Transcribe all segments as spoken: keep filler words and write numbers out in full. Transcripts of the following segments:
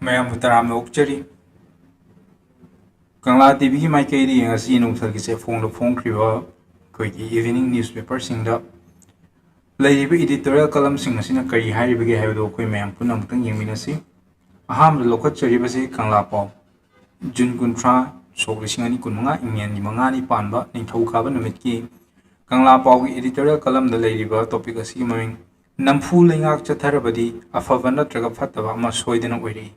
ꯃꯌꯥꯝꯕꯨ ꯇꯔꯥꯝꯅ ꯑꯣꯛꯆꯔꯤ꯫ ꯀꯪꯂꯥ ꯇꯤꯚꯤꯒꯤ ꯃꯥꯏꯀꯩꯗꯒꯤ ꯉꯁꯤ ꯅꯨꯡꯊꯤꯜꯒꯤ ꯆꯦꯐꯣꯡꯗ ꯐꯣꯡꯈ꯭ꯔꯤꯕ ꯑꯩꯈꯣꯏꯒꯤ evening newspaperꯁꯤꯡꯗ ꯂꯩꯔꯤꯕ editorial columnꯁꯤꯡ ꯑꯁꯤꯅ ꯀꯔꯤ ꯍꯥꯏꯔꯤꯕꯒꯦ ꯍꯥꯏꯕꯗꯨ ꯑꯩꯈꯣꯏ ꯃꯌꯥꯝ ꯄꯨꯟꯅ ꯑꯃꯨꯛꯇꯪ ꯌꯦꯡꯃꯤꯟꯅꯁꯤ꯫ ꯑꯍꯥꯟꯕꯗ ꯂꯧꯈꯠꯆꯔꯤꯕꯁꯤ ꯀꯪꯂꯥ ꯄꯥꯎ, ꯖꯨꯟ ꯀꯨꯟꯊ꯭ꯔꯥ, ꯁꯣꯛ ꯂꯤꯁꯤꯡ ꯑꯅꯤ ꯀꯨꯟꯃꯉꯥ, ꯏꯪꯉꯦꯟꯒꯤ ꯃꯉꯥꯅꯤ ꯄꯥꯟꯕ ꯅꯤꯡꯊꯧꯀꯥꯕ ꯅꯨꯃꯤꯠꯀꯤ ꯀꯪꯂꯥ ꯄꯥꯎꯒꯤ editorial columnꯗ ꯂꯩꯔꯤꯕ topic ꯑꯁꯤꯒꯤ ꯃꯃꯤꯡ "ꯅꯝꯐꯨ ꯂꯩꯉꯥꯛ ꯆꯠꯊꯔꯕꯗꯤ ꯑꯐꯕ ꯅꯠꯇ꯭ꯔꯒ ꯐꯠꯇꯕ ꯑꯃ ꯁꯣꯏꯗꯅ ꯑꯣꯏꯔꯛꯏ"꯫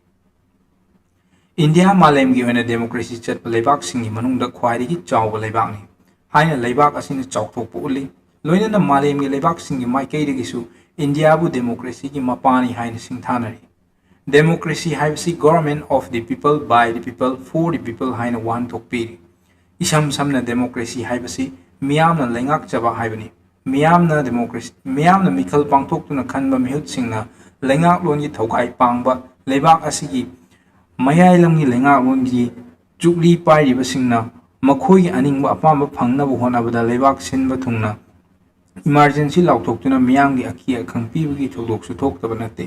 ꯏꯟꯗꯤꯌꯥ ꯃꯥꯂꯦꯝꯒꯤ ꯑꯣꯏꯅ democracy ꯆꯠꯄ ꯂꯩꯕꯥꯛꯁꯤꯡꯒꯤ ꯃꯅꯨꯡꯗ ꯈ꯭ꯋꯥꯏꯗꯒꯤ ꯆꯥꯎꯕ ꯂꯩꯕꯥꯛꯅꯤ ꯍꯥꯏꯅ ꯂꯩꯕꯥꯛ ꯑꯁꯤꯅ ꯆꯥꯎꯊꯣꯛꯄ ꯎꯠꯂꯤ꯫ ꯂꯣꯏꯅꯅ ꯃꯥꯂꯦꯝꯒꯤ ꯂꯩꯕꯥꯛꯁꯤꯡꯒꯤ ꯃꯥꯏꯀꯩꯗꯒꯤꯁꯨ ꯏꯟꯗꯤꯌꯥꯕꯨ democracyꯒꯤ ꯃꯄꯥꯅꯤ ꯍꯥꯏꯅ ꯁꯤꯡꯊꯥꯅꯔꯤ꯫ Democracy ꯍꯥꯏꯕꯁꯤ government of the people, by the people, for the people ꯍꯥꯏꯅ ꯋꯥꯍꯟꯊꯣꯛ ꯄꯤꯔꯤ꯫ ꯏꯁꯝ ꯁꯝꯅ democracy ꯍꯥꯏꯕꯁꯤ ꯃꯤꯌꯥꯝꯅ ꯂꯩꯉꯥꯛꯆꯕ ꯍꯥꯏꯕꯅꯤ꯫ ꯃꯤꯌꯥꯝꯅ democracy, ꯃꯤꯌꯥꯝꯅ ꯃꯤꯈꯜ ꯄꯥꯡꯊꯣꯛꯇꯨꯅ ꯈꯟꯕ ꯃꯤꯍꯨꯠꯁꯤꯡꯅ ꯂꯩꯉꯥꯛꯂꯣꯟꯒꯤ ꯊꯧꯒꯥꯏ ꯄꯥꯡꯕ ꯂꯩꯕꯥꯛ ꯑꯁꯤꯒꯤ ꯃꯌꯥꯏ ꯂꯝꯒꯤ ꯂꯩꯉꯥꯛꯂꯣꯟꯒꯤ ꯆꯨꯛꯂꯤ ꯄꯥꯏꯔꯤꯕꯁꯤꯡꯅ ꯃꯈꯣꯏꯒꯤ ꯑꯅꯤꯡꯕ ꯑꯄꯥꯝꯕ ꯐꯪꯅꯕ ꯍꯣꯠꯅꯕꯗ ꯂꯩꯕꯥꯛ ꯁꯤꯟꯕ ꯊꯨꯡꯅ emergency ꯂꯥꯎꯊꯣꯛꯇꯨꯅ ꯃꯤꯌꯥꯝꯒꯤ ꯑꯀꯤ ꯑꯈꯪ ꯄꯤꯕꯒꯤ ꯊꯧꯗꯣꯛꯁꯨ ꯊꯣꯛꯇꯕ ꯅꯠꯇꯦ꯫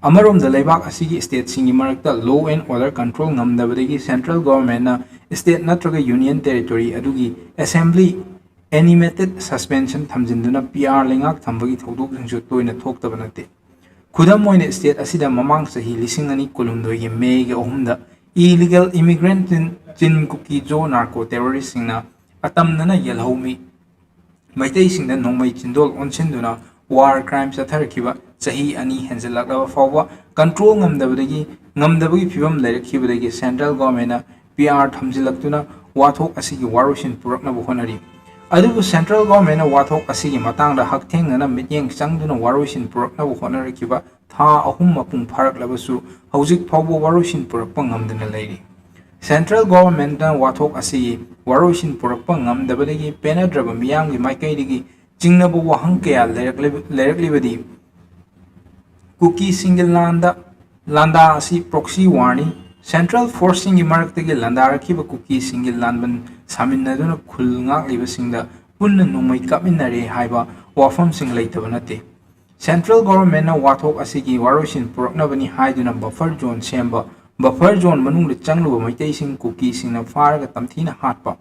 ꯑꯃꯔꯣꯝꯗ ꯂꯩꯕꯥꯛ ꯑꯁꯤꯒꯤ stateꯁꯤꯡꯒꯤ ꯃꯔꯛꯇ law and order control ꯉꯝꯗꯕꯗꯒꯤ central governmentꯅ state ꯅꯠꯇ꯭ꯔꯒ union territory ꯑꯗꯨꯒꯤ assembly animated suspension ꯊꯝꯖꯤꯟꯗꯨꯅ P R ꯂꯩꯉꯥꯛ ꯊꯝꯕꯒꯤ ꯊꯧꯗꯣꯛꯁꯤꯡꯁꯨ ꯇꯣꯏꯅ ꯊꯣꯛꯇꯕ ꯅꯠꯇꯦ꯫ ꯈꯨꯗꯝ ꯑꯣꯏꯅ state ꯑꯁꯤꯗ ꯃꯃꯥꯡ ꯆꯍꯤ ꯂꯤꯁꯤꯡ ꯑꯅꯤ ꯀꯨꯟꯍꯨꯝꯗꯣꯏꯒꯤ Mayꯒꯤ ꯑꯍꯨꯝꯗ illegal immigrant ꯆꯤꯟ, ꯆꯤꯟ ꯀꯨꯀꯤ ꯖꯣ narco terroristꯁꯤꯡꯅ ꯑꯇꯝꯅꯅ ꯌꯦꯜꯍꯧꯃꯤ ꯃꯩꯇꯩꯁꯤꯡꯗ ꯅꯣꯡꯃꯩ ꯆꯤꯟꯗꯣꯜ ꯑꯣꯟꯁꯤꯟꯗꯨꯅ war crime ꯆꯠꯊꯔꯛꯈꯤꯕ ꯆꯍꯤ ꯑꯅꯤ ꯍꯦꯟꯖꯜꯂꯛꯂꯕ ꯐꯥꯎꯕ control ꯉꯝꯗꯕꯗꯒꯤ, ꯉꯝꯗꯕꯒꯤ ꯐꯤꯕꯝ ꯂꯩꯔꯛꯈꯤꯕꯗꯒꯤ central governmentꯅ P R ꯊꯝꯖꯤꯜꯂꯛꯇꯨꯅ ꯋꯥꯊꯣꯛ ꯑꯁꯤꯒꯤ ꯋꯥꯔꯣꯏꯁꯤꯟ ꯄꯨꯔꯛꯅꯕ ꯍꯣꯠꯅꯔꯤ꯫ ꯑꯗꯨꯕꯨ central governmentꯅ ꯋꯥꯊꯣꯛ ꯑꯁꯤꯒꯤ ꯃꯇꯥꯡꯗ ꯍꯛꯊꯦꯡꯅꯅ ꯃꯤꯠꯌꯦꯡ ꯆꯪꯗꯨꯅ ꯋꯥꯔꯣꯏꯁꯤꯟ ꯄꯨꯔꯛꯅꯕ ꯍꯣꯠꯅꯔꯛꯈꯤꯕ ꯊꯥ ꯑꯍꯨꯝ ꯃꯄꯨꯡ ꯐꯥꯔꯛꯂꯕꯁꯨ ꯍꯧꯖꯤꯛ ꯐꯥꯎꯕ ꯋꯥꯔꯣꯏꯁꯤꯟ ꯄꯨꯔꯛꯄ ꯉꯝꯗꯅ ꯂꯩꯔꯤ꯫ Central governmentꯅ ꯋꯥꯊꯣꯛ ꯑꯁꯤꯒꯤ ꯋꯥꯔꯣꯏꯁꯤꯟ ꯄꯨꯔꯛꯄ ꯉꯝꯗꯕꯗꯒꯤ ꯄꯦꯟꯅꯗ꯭ꯔꯕ ꯃꯤꯌꯥꯝꯒꯤ ꯃꯥꯏꯀꯩꯗꯒꯤ ꯆꯤꯡꯅꯕ ꯋꯥꯍꯪ ꯀꯌꯥ ꯂꯩꯔꯛꯂꯤ-, ꯂꯩꯔꯛꯂꯤꯕꯗꯤ ꯀꯨꯀꯤꯁꯤꯡꯒꯤ ꯂꯥꯟꯗ, ꯂꯥꯟꯗꯥ ꯑꯁꯤ proxy warꯅꯤ꯫ Central forceꯁꯤꯡꯒꯤ ꯃꯔꯛꯇꯒꯤ ꯂꯥꯟꯗꯥꯔꯛꯈꯤꯕ ꯀꯨꯀꯤꯁꯤꯡꯒꯤ ꯂꯥꯟꯕꯟ ꯁꯥꯃꯤꯟꯅꯗꯨꯅ ꯈꯨꯜ ꯉꯥꯛꯂꯤꯕꯁꯤꯡꯗ ꯄꯨꯟꯅ ꯅꯣꯡꯃꯩ ꯀꯥꯞꯃꯤꯟꯅꯔꯦ ꯍꯥꯏꯕ ꯋꯥꯐꯝꯁꯤꯡ ꯂꯩꯇꯕ ꯅꯠꯇꯦ꯫ Central Governmentꯅ ꯋꯥꯊꯣꯛ ꯑꯁꯤꯒꯤ ꯋꯥꯔꯣꯏꯁꯤꯟ ꯄꯨꯔꯛꯅꯕꯅꯤ ꯍꯥꯏꯗꯨꯅ buffer zone ꯁꯦꯝꯕ, buffer zone ꯃꯅꯨꯡꯗ ꯆꯪꯂꯨꯕ ꯃꯩꯇꯩꯁꯤꯡ ꯀꯨꯀꯤꯁꯤꯡꯅ ꯐꯥꯔꯒ ꯇꯝꯊꯤꯅ ꯍꯥꯠꯄ,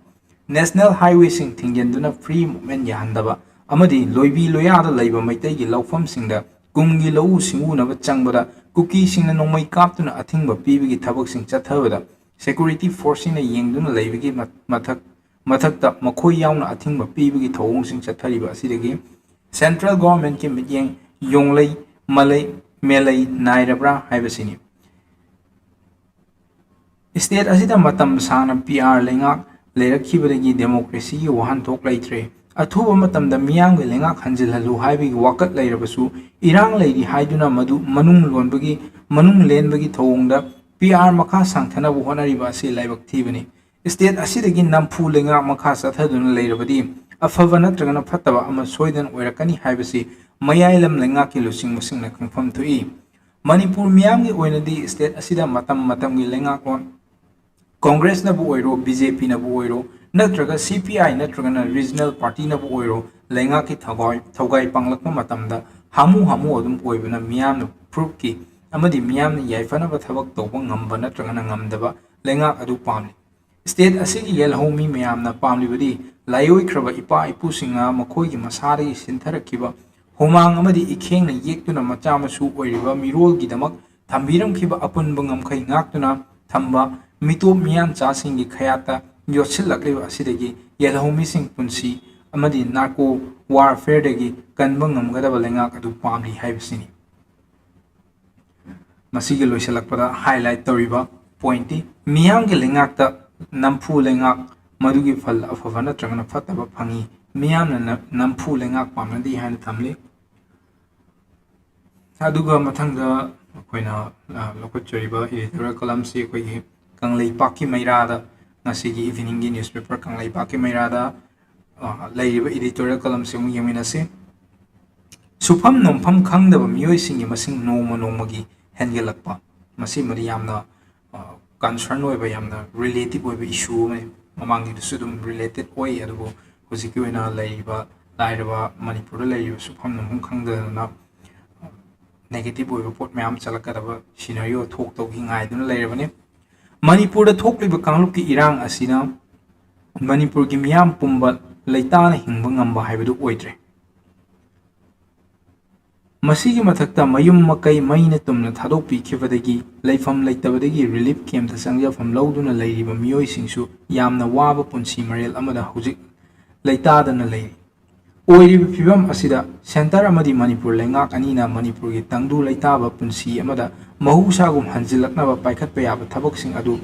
National Highwayꯁꯤꯡ ꯊꯤꯡꯖꯤꯟꯗꯨꯅ free movement ꯌꯥꯍꯟꯗꯕ ꯑꯃꯗꯤ ꯂꯣꯏꯕꯤ ꯂꯣꯌꯥꯗ ꯂꯩꯕ ꯃꯩꯇꯩꯒꯤ ꯂꯧꯐꯝꯁꯤꯡꯗ ꯀꯨꯝꯒꯤ ꯂꯧꯎ ꯁꯤꯡꯎꯅꯕ ꯆꯪꯕꯗ ꯀꯨꯀꯤꯁꯤꯡꯅ ꯅꯣꯡꯃꯩ ꯀꯥꯞꯇꯨꯅ ꯑꯊꯤꯡꯕ ꯄꯤꯕꯒꯤ ꯊꯕꯛꯁꯤꯡ ꯆꯠꯊꯕꯗ security forceꯁꯤꯡꯅ ꯌꯦꯡꯗꯨꯅ ꯂꯩꯕꯒꯤ ꯃ-, ꯃꯊꯛ-, ꯃꯊꯛꯇ ꯃꯈꯣꯏ ꯌꯥꯎꯅ ꯑꯊꯤꯡꯕ ꯄꯤꯕꯒꯤ ꯊꯧꯑꯣꯡꯁꯤꯡ ꯆꯠꯊꯔꯤꯕ ꯑꯁꯤꯗꯒꯤ Central Governmentꯀꯤ ꯃꯤꯠꯌꯦꯡ ꯌꯣꯡꯂꯩ ꯃꯂꯩ ꯃꯦꯂꯩ ꯅꯥꯏꯔꯕ꯭ꯔꯥ ꯍꯥꯏꯕꯁꯤꯅꯤ꯫ State ꯑꯁꯤꯗ ꯃꯇꯝ ꯁꯥꯡꯅ PR ꯂꯩꯉꯥꯛ ꯂꯩꯔꯛꯈꯤꯕꯗꯒꯤ democracyꯒꯤ ꯋꯥꯍꯟꯊꯣꯛ ꯂꯩꯇ꯭ꯔꯦ꯫ ꯑꯊꯨꯕ ꯃꯇꯝꯗ ꯃꯤꯌꯥꯝꯒꯤ ꯂꯩꯉꯥꯛ ꯍꯟꯖꯤꯜꯍꯜꯂꯨ ꯍꯥꯏꯕꯒꯤ ꯋꯥꯀꯠ ꯂꯩꯔꯕꯁꯨ ꯏꯔꯥꯡ ꯂꯩꯔꯤ ꯍꯥꯏꯗꯨꯅ ꯃꯗꯨ ꯃꯅꯨꯡ ꯂꯣꯟꯕꯒꯤ, ꯃꯅꯨꯡ ꯂꯦꯟꯕꯒꯤ ꯊꯧꯑꯣꯡꯗ PR ꯃꯈꯥ ꯁꯥꯡꯊꯅꯕ ꯍꯣꯠꯅꯔꯤꯕ ꯑꯁꯤ ꯂꯥꯏꯕꯛ ꯊꯤꯕꯅꯤ꯫ State ꯑꯁꯤꯗꯒꯤ ꯅꯝꯐꯨ ꯂꯩꯉꯥꯛ ꯃꯈꯥ ꯆꯠꯊꯗꯨꯅ ꯂꯩꯔꯕꯗꯤ ꯑꯐꯕ ꯅꯠꯇ꯭ꯔꯒꯅ ꯐꯠꯇꯕ ꯑꯃ ꯁꯣꯏꯗꯅ ꯑꯣꯏꯔꯛꯀꯅꯤ ꯍꯥꯏꯕꯁꯤ ꯃꯌꯥꯏ ꯂꯝ ꯂꯩꯉꯥꯛꯀꯤ ꯂꯨꯆꯤꯡꯕꯁꯤꯡꯅ ꯈꯪꯐꯝ ꯊꯣꯛꯏ꯫ ꯃꯅꯤꯄꯨꯔ ꯃꯤꯌꯥꯝꯒꯤ ꯑꯣꯏꯅꯗꯤ state ꯑꯁꯤꯗ ꯃꯇꯝ ꯃꯇꯝꯒꯤ ꯂꯩꯉꯥꯛꯂꯣꯟ, Congressꯅꯕꯨ ꯑꯣꯏꯔꯣ, BJPꯅꯕꯨ ꯑꯣꯏꯔꯣ, ꯅꯠꯇ꯭ꯔꯒ CPI ꯅꯠꯇ꯭ꯔꯒꯅ regional partyꯅꯕꯨ ꯑꯣꯏꯔꯣ, ꯂꯩꯉꯥꯛꯀꯤ ꯊꯧꯒꯥꯏ-, ꯊꯧꯒꯥꯏ ꯄꯥꯡꯂꯛꯄ ꯃꯇꯝꯗ ꯍꯥꯃꯨ ꯍꯥꯃꯨ ꯑꯗꯨꯝ ꯑꯣꯏꯕꯅ ꯃꯤꯌꯥꯝꯅ ꯐꯨꯔꯨꯞꯀꯤ ꯑꯃꯗꯤ ꯃꯤꯌꯥꯝꯅ ꯌꯥꯏꯐꯅꯕ ꯊꯕꯛ ꯇꯧꯕ ꯉꯝꯕ ꯅꯠꯇ꯭ꯔꯒꯅ ꯉꯝꯗꯕ ꯂꯩꯉꯥꯛ ꯑꯗꯨ ꯄꯥꯝꯂꯤ꯫ State ꯑꯁꯤꯒꯤ ꯌꯦꯜꯍꯧꯃꯤ ꯃꯌꯥꯝꯅ ꯄꯥꯝꯂꯤꯕꯗꯤ ꯂꯥꯏꯑꯣꯏꯈ꯭ꯔꯕ ꯏꯄꯥ ꯏꯄꯨꯁꯤꯡꯅ ꯃꯈꯣꯏꯒꯤ ꯃꯁꯥꯗꯒꯤ ꯁꯤꯟꯊꯔꯛꯈꯤꯕ ꯍꯨꯃꯥꯡ ꯑꯃꯗꯤ ꯏꯈꯦꯡꯅ ꯌꯦꯛꯇꯨꯅ ꯃꯆꯥ ꯃꯁꯨ ꯑꯣꯏꯔꯤꯕ ꯃꯤꯔꯣꯜꯒꯤꯗꯃꯛ ꯊꯝꯕꯤꯔꯝꯈꯤꯕ ꯑꯄꯨꯟꯕ ꯉꯝꯈꯩ ꯉꯥꯛꯇꯨꯅ ꯊꯝꯕ ꯃꯤꯇꯣꯞ ꯃꯤꯌꯥꯟꯆꯥꯁꯤꯡꯒꯤ ꯈꯌꯥꯠꯇ ꯌꯣꯠꯁꯤꯜꯂꯛꯂꯤꯕ ꯑꯁꯤꯗꯒꯤ ꯌꯦꯜꯍꯧꯃꯤꯁꯤꯡ ꯄꯨꯟꯁꯤ ꯑꯃꯗꯤ narco warfareꯗꯒꯤ ꯀꯟꯕ ꯉꯝꯒꯗꯕ ꯂꯩꯉꯥꯛ ꯑꯗꯨ ꯄꯥꯝꯂꯤ ꯍꯥꯏꯕꯁꯤꯅꯤ꯫ ꯃꯁꯤꯒꯤ ꯂꯣꯏꯁꯤꯜꯂꯛꯄꯗ highlight ꯇꯧꯔꯤꯕ pointꯇꯤ, ꯃꯤꯌꯥꯝꯒꯤ ꯂꯩꯉꯥꯛꯇ ꯅꯝꯐꯨ ꯂꯩꯉꯥꯛ, ꯃꯗꯨꯒꯤ ꯐꯜ ꯑꯐꯕ ꯅꯠꯇ꯭ꯔꯒꯅ ꯐꯠꯇꯕ ꯐꯪꯏ꯫ ꯃꯤꯌꯥꯝꯅ ꯅ-, ꯅꯝꯐꯨ ꯂꯩꯉꯥꯛ ꯄꯥꯝꯅꯗꯦ ꯍꯥꯏꯅ ꯊꯝꯂꯤ꯫ ꯑꯗꯨꯒ ꯃꯊꯪꯗ ꯑꯩꯈꯣꯏꯅ, ꯑ, ꯂꯧꯈꯠꯆꯔꯤꯕ editorial columnꯁꯤ ꯑꯩꯈꯣꯏꯒꯤ ꯀꯪꯂꯩꯄꯥꯛꯀꯤ ꯃꯩꯔꯥꯗ, ꯉꯁꯤꯒꯤ eveningꯒꯤ newspaper ꯀꯪꯂꯩꯄꯥꯛꯀꯤ ꯃꯩꯔꯥꯗ, ꯑ, ꯂꯩꯔꯤꯕ editorial columnꯁꯤ ꯑꯃꯨꯛ ꯌꯦꯡꯃꯤꯟꯅꯁꯤ꯫ ꯁꯨꯐꯝ ꯅꯣꯝꯐꯝ ꯈꯪꯗꯕ ꯃꯤꯑꯣꯏꯁꯤꯡꯒꯤ ꯃꯁꯤꯡ ꯅꯣꯡꯃ ꯅꯣꯡꯃꯒꯤ ꯍꯦꯟꯒꯠꯂꯛꯄ꯫ ꯃꯁꯤꯃꯗꯤ ꯌꯥꯝꯅ, ꯑ, concern ꯑꯣꯏꯕ, ꯌꯥꯝꯅ relative ꯑꯣꯏꯕ issue ꯑꯃꯅꯤ꯫ ꯃꯃꯥꯡꯒꯤꯗꯨꯁꯨ ꯑꯗꯨꯝ related ꯑꯣꯏ, ꯑꯗꯨꯕꯨ ꯍꯧꯖꯤꯛꯀꯤ ꯑꯣꯏꯅ ꯂꯩꯔꯤꯕ ꯂꯥꯏꯔꯕ ꯃꯅꯤꯄꯨꯔꯗ ꯂꯩꯔꯤꯕ ꯁꯨꯐꯝ ꯅꯣꯝꯐꯝ ꯈꯪꯗꯗꯅ negative ꯑꯣꯏꯕ ꯄꯣꯠ ꯃꯌꯥꯝ ꯆꯠꯂꯛꯀꯗꯕ scenario ꯊꯣꯛꯇꯧꯒꯤ ꯉꯥꯏꯗꯨꯅ ꯂꯩꯔꯕꯅꯤ꯫ ꯃꯅꯤꯄꯨꯔꯗ ꯊꯣꯛꯂꯤꯕ ꯀꯥꯡꯂꯨꯞꯀꯤ ꯏꯔꯥꯡ ꯑꯁꯤꯅ ꯃꯅꯤꯄꯨꯔꯒꯤ ꯃꯤꯌꯥꯝ ꯄꯨꯝꯕ ꯂꯩꯇꯥꯅ ꯍꯤꯡꯕ ꯉꯝꯕ ꯍꯥꯏꯕꯗꯨ ꯑꯣꯏꯗ꯭ꯔꯦ꯫ ꯃꯁꯤꯒꯤ ꯃꯊꯛꯇ ꯃꯌꯨꯝ ꯃꯀꯩ ꯃꯩꯅ ꯇꯨꯝꯅ ꯊꯥꯗꯣꯛꯄꯤꯈꯤꯕꯗꯒꯤ ꯂꯩꯐꯝ ꯂꯩꯇꯕꯗꯒꯤ relief campꯇ ꯆꯪꯖꯐꯝ ꯂꯧꯗꯨꯅ ꯂꯩꯔꯤꯕ ꯃꯤꯑꯣꯏꯁꯤꯡꯁꯨ ꯌꯥꯝꯅ ꯋꯥꯕ ꯄꯨꯟꯁꯤ ꯃꯔꯦꯜ ꯑꯃꯗ ꯍꯧꯖꯤꯛ ꯂꯩꯇꯥꯗꯅ ꯂꯩꯔꯤ꯫ ꯑꯣꯏꯔꯤꯕ ꯐꯤꯕꯝ ꯑꯁꯤꯗ centre ꯑꯃꯗꯤ ꯃꯅꯤꯄꯨꯔ ꯂꯩꯉꯥꯛ ꯑꯅꯤꯅ ꯃꯅꯤꯄꯨꯔꯒꯤ ꯇꯪꯗꯨ ꯂꯩꯇꯥꯕ ꯄꯨꯟꯁꯤ ꯑꯃꯗ ꯃꯍꯧꯁꯥꯒꯨꯝ ꯍꯟꯖꯤꯜꯂꯛꯅꯕ ꯄꯥꯏꯈꯠꯄ ꯌꯥꯕ ꯊꯕꯛꯁꯤꯡ ꯑꯗꯨ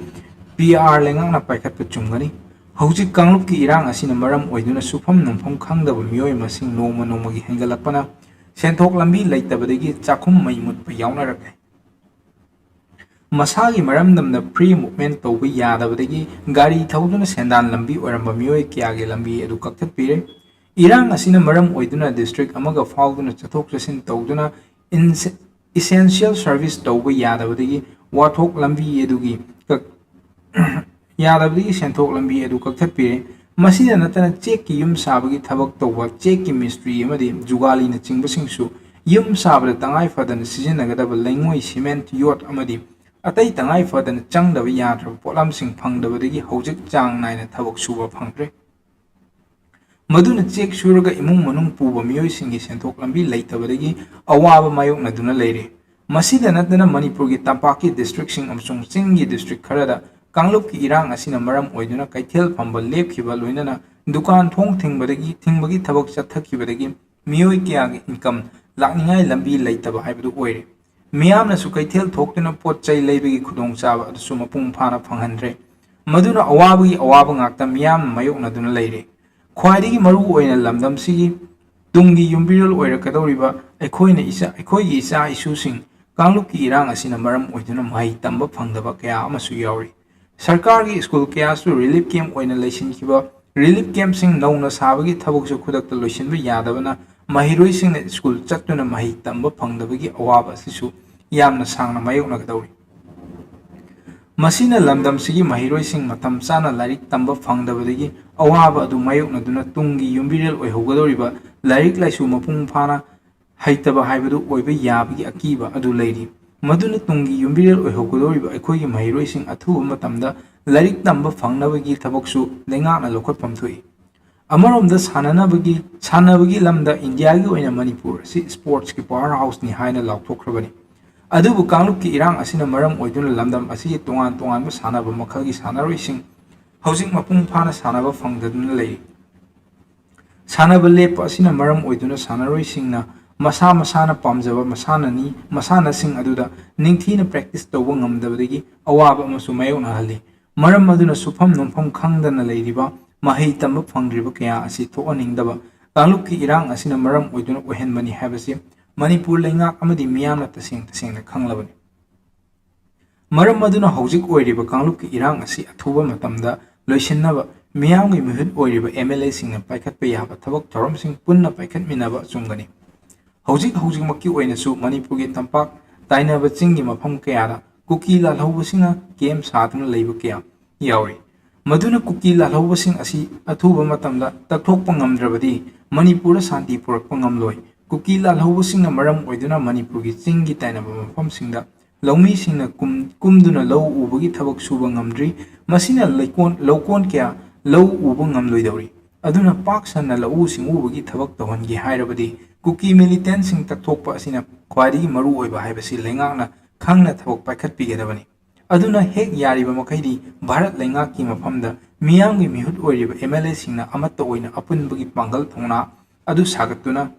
P R ꯂꯩꯉꯥꯛꯅ ꯄꯥꯏꯈꯠꯄ ꯆꯨꯝꯒꯅꯤ꯫ ꯍꯧꯖꯤꯛ ꯀꯥꯡꯂꯨꯞꯀꯤ ꯏꯔꯥꯡ ꯑꯁꯤꯅ ꯃꯔꯝ ꯑꯣꯏꯗꯨꯅ ꯁꯨꯐꯝ ꯅꯣꯝꯐꯝ ꯈꯪꯗꯕ ꯃꯤꯑꯣꯏ ꯃꯁꯤꯡ ꯅꯣꯡꯃ ꯅꯣꯡꯃꯒꯤ ꯍꯦꯟꯒꯠꯂꯛꯄꯅ ꯁꯦꯟꯊꯣꯛ ꯂꯝꯕꯤ ꯂꯩꯇꯕꯗꯒꯤ ꯆꯥꯛꯈꯨꯝ ꯃꯩ ꯃꯨꯠꯄ ꯌꯥꯎꯅꯔꯛꯂꯦ꯫ ꯃꯁꯥꯒꯤ ꯃꯔꯝꯗꯝꯗ free movement ꯇꯧꯕ ꯌꯥꯗꯕꯗꯒꯤ ꯒꯥꯔꯤ ꯊꯧꯗꯨꯅ ꯁꯦꯟꯗꯥꯟ ꯂꯝꯕꯤ ꯑꯣꯏꯔꯝꯕ ꯃꯤꯑꯣꯏ ꯀꯌꯥꯒꯤ ꯂꯝꯕꯤ ꯑꯗꯨ ꯀꯛꯊꯠꯄꯤꯔꯦ꯫ ꯏꯔꯥꯡ ꯑꯁꯤꯅ ꯃꯔꯝ ꯑꯣꯏꯗꯨꯅ district ꯑꯃꯒ ꯐꯥꯎꯗꯨꯅ ꯆꯠꯊꯣꯛ ꯆꯠꯁꯤꯟ ꯇꯧꯗꯨꯅ essential service ꯇꯧꯕ ꯌꯥꯗꯕꯗꯒꯤ ꯋꯥꯊꯣꯛ ꯂꯝꯕꯤ ꯑꯗꯨꯒꯤ ꯀꯛ-, ꯌꯥꯗꯕꯗꯒꯤ ꯁꯦꯟꯊꯣꯛ ꯂꯝꯕꯤ ꯑꯗꯨ ꯀꯛꯊꯠꯄꯤꯔꯦ꯫ ꯃꯁꯤꯗ ꯅꯠꯇꯅ ꯆꯦꯛꯀꯤ ꯌꯨꯝ ꯁꯥꯕꯒꯤ ꯊꯕꯛ ꯇꯧꯕ ꯆꯦꯛꯀꯤ ꯃꯤꯁꯇ꯭ꯔꯤ ꯑꯃꯗꯤ ꯖꯨꯒꯥꯂꯤꯅꯆꯤꯡꯕꯁꯤꯡꯁꯨ ꯌꯨꯝ ꯁꯥꯕꯗ ꯇꯉꯥꯏ ꯐꯗꯅ ꯁꯤꯖꯤꯟꯅꯒꯗꯕ ꯂꯩꯉꯣꯏ, cement, ꯌꯣꯠ ꯑꯃꯗꯤ ꯑꯇꯩ ꯇꯉꯥꯏ ꯐꯗꯅ ꯆꯪꯗꯕ ꯌꯥꯗ꯭ꯔꯕ ꯄꯣꯠꯂꯝꯁꯤꯡ ꯐꯪꯗꯕꯗꯒꯤ ꯍꯧꯖꯤꯛ ꯆꯥꯡ ꯅꯥꯏꯅ ꯊꯕꯛ ꯁꯨꯕ ꯐꯪꯗ꯭ꯔꯦ꯫ ꯃꯗꯨꯅ ꯆꯦꯛ ꯁꯨꯔꯒ ꯏꯃꯨꯡ ꯃꯅꯨꯡ ꯄꯨꯕ ꯃꯤꯑꯣꯏꯁꯤꯡꯒꯤ ꯁꯦꯟꯊꯣꯛ ꯂꯝꯕꯤ ꯂꯩꯇꯕꯗꯒꯤ ꯑꯋꯥꯕ ꯃꯥꯌꯣꯛꯅꯗꯨꯅ ꯂꯩꯔꯦ꯫ ꯃꯁꯤꯗ ꯅꯠꯇꯅ ꯃꯅꯤꯄꯨꯔꯒꯤ ꯇꯝꯄꯥꯛꯀꯤ districtꯁꯤꯡ ꯑꯃꯁꯨꯡ ꯆꯤꯡꯒꯤ district ꯈꯔꯗ ꯀꯥꯡꯂꯨꯞꯀꯤ ꯏꯔꯥꯡ ꯑꯁꯤꯅ ꯃꯔꯝ ꯑꯣꯏꯗꯨꯅ ꯀꯩꯊꯦꯜ ꯐꯝꯕ ꯂꯦꯞꯈꯤꯕ, ꯂꯣꯏꯅꯅ ꯗꯨꯀꯥꯟ ꯊꯣꯡ ꯊꯤꯡꯕꯗꯒꯤ, ꯊꯤꯡꯕꯒꯤ ꯊꯕꯛ ꯆꯠꯊꯈꯤꯕꯗꯒꯤ ꯃꯤꯑꯣꯏ ꯀꯌꯥꯒꯤ income ꯂꯥꯛꯅꯤꯡꯉꯥꯏ ꯂꯝꯕꯤ ꯂꯩꯇꯕ ꯍꯥꯏꯕꯗꯨ ꯑꯣꯏꯔꯦ꯫ ꯃꯤꯌꯥꯝꯅꯁꯨ ꯀꯩꯊꯦꯜ ꯊꯣꯛꯇꯨꯅ ꯄꯣꯠ ꯆꯩ ꯂꯩꯕꯒꯤ ꯈꯨꯗꯣꯡꯆꯥꯕ ꯑꯗꯨꯁꯨ ꯃꯄꯨꯡ ꯐꯥꯅ ꯐꯪꯍꯟꯗ꯭ꯔꯦ꯫ ꯃꯗꯨꯅ ꯑꯋꯥꯕꯒꯤ ꯑꯋꯥꯕ ꯉꯥꯛꯇ ꯃꯤꯌꯥꯝꯅ ꯃꯥꯌꯣꯛꯅꯗꯨꯅ ꯂꯩꯔꯦ꯫ ꯈ꯭ꯋꯥꯏꯗꯒꯤ ꯃꯔꯨ ꯑꯣꯏꯅ ꯂꯝꯗꯝꯁꯤꯒꯤ ꯇꯨꯡꯒꯤ ꯌꯨꯝꯕꯤꯔꯦꯜ ꯑꯣꯏꯔꯛꯀꯗꯧꯔꯤꯕ ꯑꯩꯈꯣꯏꯅ ꯏꯆꯥ-, ꯑꯩꯈꯣꯏꯒꯤ ꯏꯆꯥ ꯏꯁꯨꯁꯤꯡ ꯀꯥꯡꯂꯨꯞꯀꯤ ꯏꯔꯥꯡ ꯑꯁꯤꯅ ꯃꯔꯝ ꯑꯣꯏꯗꯨꯅ ꯃꯍꯩ ꯇꯝꯕ ꯐꯪꯗꯕ ꯀꯌꯥ ꯑꯃꯁꯨ ꯌꯥꯎꯔꯤ꯫ ꯁꯔꯀꯥꯔꯒꯤ ꯁ꯭ꯀꯨꯜ ꯀꯌꯥꯁꯨ relief camp ꯑꯣꯏꯅ ꯂꯩꯁꯤꯟꯈꯤꯕ, relief campꯁꯤꯡ ꯅꯧꯅ ꯁꯥꯕꯒꯤ ꯊꯕꯛꯁꯨ ꯈꯨꯗꯛꯇ ꯂꯣꯏꯁꯤꯟꯕ ꯌꯥꯗꯕꯅ ꯃꯍꯩꯔꯣꯏꯁꯤꯡꯅ ꯁ꯭ꯀꯨꯜ ꯆꯠꯇꯨꯅ ꯃꯍꯩ ꯇꯝꯕ ꯐꯪꯗꯕꯒꯤ ꯑꯋꯥꯕ ꯑꯁꯤꯁꯨ ꯌꯥꯝꯅ ꯁꯥꯡꯅ ꯃꯥꯌꯣꯛꯅꯒꯗꯧꯔꯤ꯫ ꯃꯁꯤꯅ ꯂꯝꯗꯝꯁꯤꯒꯤ ꯃꯍꯩꯔꯣꯏꯁꯤꯡ ꯃꯇꯝ ꯆꯥꯅ ꯂꯥꯏꯔꯤꯛ ꯇꯝꯕ ꯐꯪꯗꯕꯗꯒꯤ ꯑꯋꯥꯕ ꯑꯗꯨ ꯃꯥꯌꯣꯛꯅꯗꯨꯅ ꯇꯨꯡꯒꯤ ꯌꯨꯝꯕꯤꯔꯦꯜ ꯑꯣꯏꯍꯧꯒꯗꯧꯔꯤꯕ ꯂꯥꯏꯔꯤꯛ ꯂꯥꯏꯁꯨ ꯃꯄꯨꯡ ꯐꯥꯅ ꯍꯩꯇꯕ ꯍꯥꯏꯕꯗꯨ ꯑꯣꯏꯕ ꯌꯥꯕꯒꯤ ꯑꯀꯤꯕ ꯑꯗꯨ ꯂꯩꯔꯤ꯫ ꯃꯗꯨꯅ ꯇꯨꯡꯒꯤ ꯌꯨꯝꯕꯤꯔꯦꯜ ꯑꯣꯏꯍꯧꯒꯗꯧꯔꯤꯕ ꯑꯩꯈꯣꯏꯒꯤ ꯃꯍꯩꯔꯣꯏꯁꯤꯡ ꯑꯊꯨꯕ ꯃꯇꯝꯗ ꯂꯥꯏꯔꯤꯛ ꯇꯝꯕ ꯐꯪꯅꯕꯒꯤ ꯊꯕꯛꯁꯨ ꯂꯩꯉꯥꯛꯅ ꯂꯧꯈꯠꯐꯝ ꯊꯣꯛꯏ꯫ ꯑꯃꯔꯣꯝꯗ ꯁꯥꯟꯅꯅꯕꯒꯤ, ꯁꯥꯟꯅꯕꯒꯤ ꯂꯝꯗ ꯏꯟꯗꯤꯌꯥꯒꯤ ꯑꯣꯏꯅ ꯃꯅꯤꯄꯨꯔ ꯑꯁꯤ sportsꯀꯤ power houseꯅꯤ ꯍꯥꯏꯅ ꯂꯥꯎꯊꯣꯛꯈ꯭ꯔꯕꯅꯤ꯫ ꯑꯗꯨꯕꯨ ꯀꯥꯡꯂꯨꯞꯀꯤ ꯏꯔꯥꯡ ꯑꯁꯤꯅ ꯃꯔꯝ ꯑꯣꯏꯗꯨꯅ ꯂꯝꯗꯝ ꯑꯁꯤꯒꯤ ꯇꯣꯉꯥꯟ ꯇꯣꯉꯥꯟꯕ ꯁꯥꯟꯅꯕ ꯃꯈꯜꯒꯤ ꯁꯥꯟꯅꯔꯣꯏꯁꯤꯡ ꯍꯧꯖꯤꯛ ꯃꯄꯨꯡ ꯐꯥꯅ ꯁꯥꯟꯅꯕ ꯐꯪꯗꯗꯨꯅ ꯂꯩꯔꯤ꯫ ꯁꯥꯟꯅꯕ ꯂꯦꯞꯄ ꯑꯁꯤꯅ ꯃꯔꯝ ꯑꯣꯏꯗꯨꯅ ꯁꯥꯟꯅꯔꯣꯏꯁꯤꯡꯅ ꯃꯁꯥ ꯃꯁꯥꯅ ꯄꯥꯝꯖꯕ ꯃꯁꯥꯟꯅꯅꯤ, ꯃꯁꯥꯟꯅꯁꯤꯡ ꯑꯗꯨꯗ ꯅꯤꯡꯊꯤꯅ practice ꯇꯧꯕ ꯉꯝꯗꯕꯗꯒꯤ ꯑꯋꯥꯕ ꯑꯃꯁꯨ ꯃꯥꯌꯣꯛꯅꯍꯜꯂꯤ꯫ ꯃꯔꯝ ꯑꯗꯨꯅ ꯁꯨꯐꯝ ꯅꯣꯝꯐꯝ ꯈꯪꯗꯅ ꯂꯩꯔꯤꯕ, ꯃꯍꯩ ꯇꯝꯕ ꯐꯪꯗ꯭ꯔꯤꯕ ꯀꯌꯥ ꯑꯁꯤ ꯊꯣꯛꯍꯟꯅꯤꯡꯗꯕ ꯀꯥꯡꯂꯨꯞꯀꯤ ꯏꯔꯥꯡ ꯑꯁꯤꯅ ꯃꯔꯝ ꯑꯣꯏꯗꯨꯅ ꯑꯣꯏꯍꯟꯕꯅꯤ ꯍꯥꯏꯕꯁꯤ ꯃꯅꯤꯄꯨꯔ ꯂꯩꯉꯥꯛ ꯑꯃꯗꯤ ꯃꯤꯌꯥꯝꯅ ꯇꯁꯦꯡ ꯇꯁꯦꯡꯅ ꯈꯪꯂꯕꯅꯤ꯫ ꯃꯔꯝ ꯑꯗꯨꯅ ꯍꯧꯖꯤꯛ ꯑꯣꯏꯔꯤꯕ ꯀꯥꯡꯂꯨꯞꯀꯤ ꯏꯔꯥꯡ ꯑꯁꯤ ꯑꯊꯨꯕ ꯃꯇꯝꯗ ꯂꯣꯏꯁꯤꯟꯅꯕ ꯃꯤꯌꯥꯝꯒꯤ ꯃꯤꯍꯨꯠ ꯑꯣꯏꯔꯤꯕ MLAꯁꯤꯡꯅ ꯄꯥꯏꯈꯠꯄ ꯌꯥꯕ ꯊꯕꯛ ꯊꯧꯔꯝꯁꯤꯡ ꯄꯨꯟꯅ ꯄꯥꯏꯈꯠꯃꯤꯟꯅꯕ ꯑꯆꯨꯝꯕꯅꯤ꯫ ꯍꯧꯖꯤꯛ ꯍꯧꯖꯤꯛꯃꯛꯀꯤ ꯑꯣꯏꯅꯁꯨ ꯃꯅꯤꯄꯨꯔꯒꯤ ꯇꯝꯄꯥꯛ ꯇꯥꯏꯅꯕ ꯆꯤꯡꯒꯤ ꯃꯐꯝ ꯀꯌꯥꯗ ꯀꯨꯀꯤ ꯂꯥꯜꯍꯧꯕꯁꯤꯡꯅ camp ꯁꯥꯗꯨꯅ ꯂꯩꯕ ꯀꯌꯥ ꯌꯥꯎꯔꯤ꯫ ꯃꯗꯨꯅ ꯀꯨꯀꯤ ꯂꯥꯜꯍꯧꯕꯁꯤꯡ ꯑꯁꯤ ꯑꯊꯨꯕ ꯃꯇꯝꯗ ꯇꯛꯊꯣꯛꯄ ꯉꯝꯗ꯭ꯔꯕꯗꯤ ꯃꯅꯤꯄꯨꯔꯗ ꯁꯥꯟꯇꯤ ꯄꯨꯔꯛꯄ ꯉꯝꯂꯣꯏ꯫ ꯀꯨꯀꯤ ꯂꯥꯜꯍꯧꯕꯁꯤꯡꯅ ꯃꯔꯝ ꯑꯣꯏꯗꯨꯅ ꯃꯅꯤꯄꯨꯔꯒꯤ ꯆꯤꯡꯒꯤ ꯇꯥꯏꯅꯕ ꯃꯐꯝꯁꯤꯡꯗ ꯂꯧꯃꯤꯁꯤꯡꯅ ꯀꯨꯝ-, ꯀꯨꯝꯗꯨꯅ ꯂꯧ ꯎꯕꯒꯤ ꯊꯕꯛ ꯁꯨꯕ ꯉꯝꯗ꯭ꯔꯤ꯫ ꯃꯁꯤꯅ ꯂꯩꯀꯣꯟ, ꯂꯧꯀꯣꯟ ꯀꯌꯥ ꯂꯧ ꯎꯕ ꯉꯝꯂꯣꯏꯗꯧꯔꯤ꯫ ꯑꯗꯨꯅ ꯄꯥꯛ ꯁꯟꯅ ꯂꯧꯎ ꯁꯤꯡꯎꯕꯒꯤ ꯊꯕꯛ ꯇꯧꯍꯟꯒꯦ ꯍꯥꯏꯔꯕꯗꯤ ꯀꯨꯀꯤ militantꯁꯤꯡ ꯇꯛꯊꯣꯛꯄ ꯑꯁꯤꯅ ꯈ꯭ꯋꯥꯏꯗꯒꯤ ꯃꯔꯨ ꯑꯣꯏꯕ ꯍꯥꯏꯕꯁꯤ ꯂꯩꯉꯥꯛꯅ ꯈꯪꯅ ꯊꯕꯛ ꯄꯥꯏꯈꯠꯄꯤꯒꯗꯕꯅꯤ꯫ ꯑꯗꯨꯅ ꯍꯦꯛ ꯌꯥꯔꯤꯕ ꯃꯈꯩꯗꯤ ꯚꯥꯔꯠ ꯂꯩꯉꯥꯛꯀꯤ ꯃꯐꯝꯗ ꯃꯤꯌꯥꯝꯒꯤ ꯃꯤꯍꯨꯠ ꯑꯣꯏꯔꯤꯕ MLAꯁꯤꯡꯅ ꯑꯃꯠꯇ ꯑꯣꯏꯅ ꯑꯄꯨꯟꯕꯒꯤ ꯄꯥꯡꯒꯜ ꯊꯧꯅꯥ ꯑꯗꯨ ꯁꯥꯒꯠꯇꯨꯅ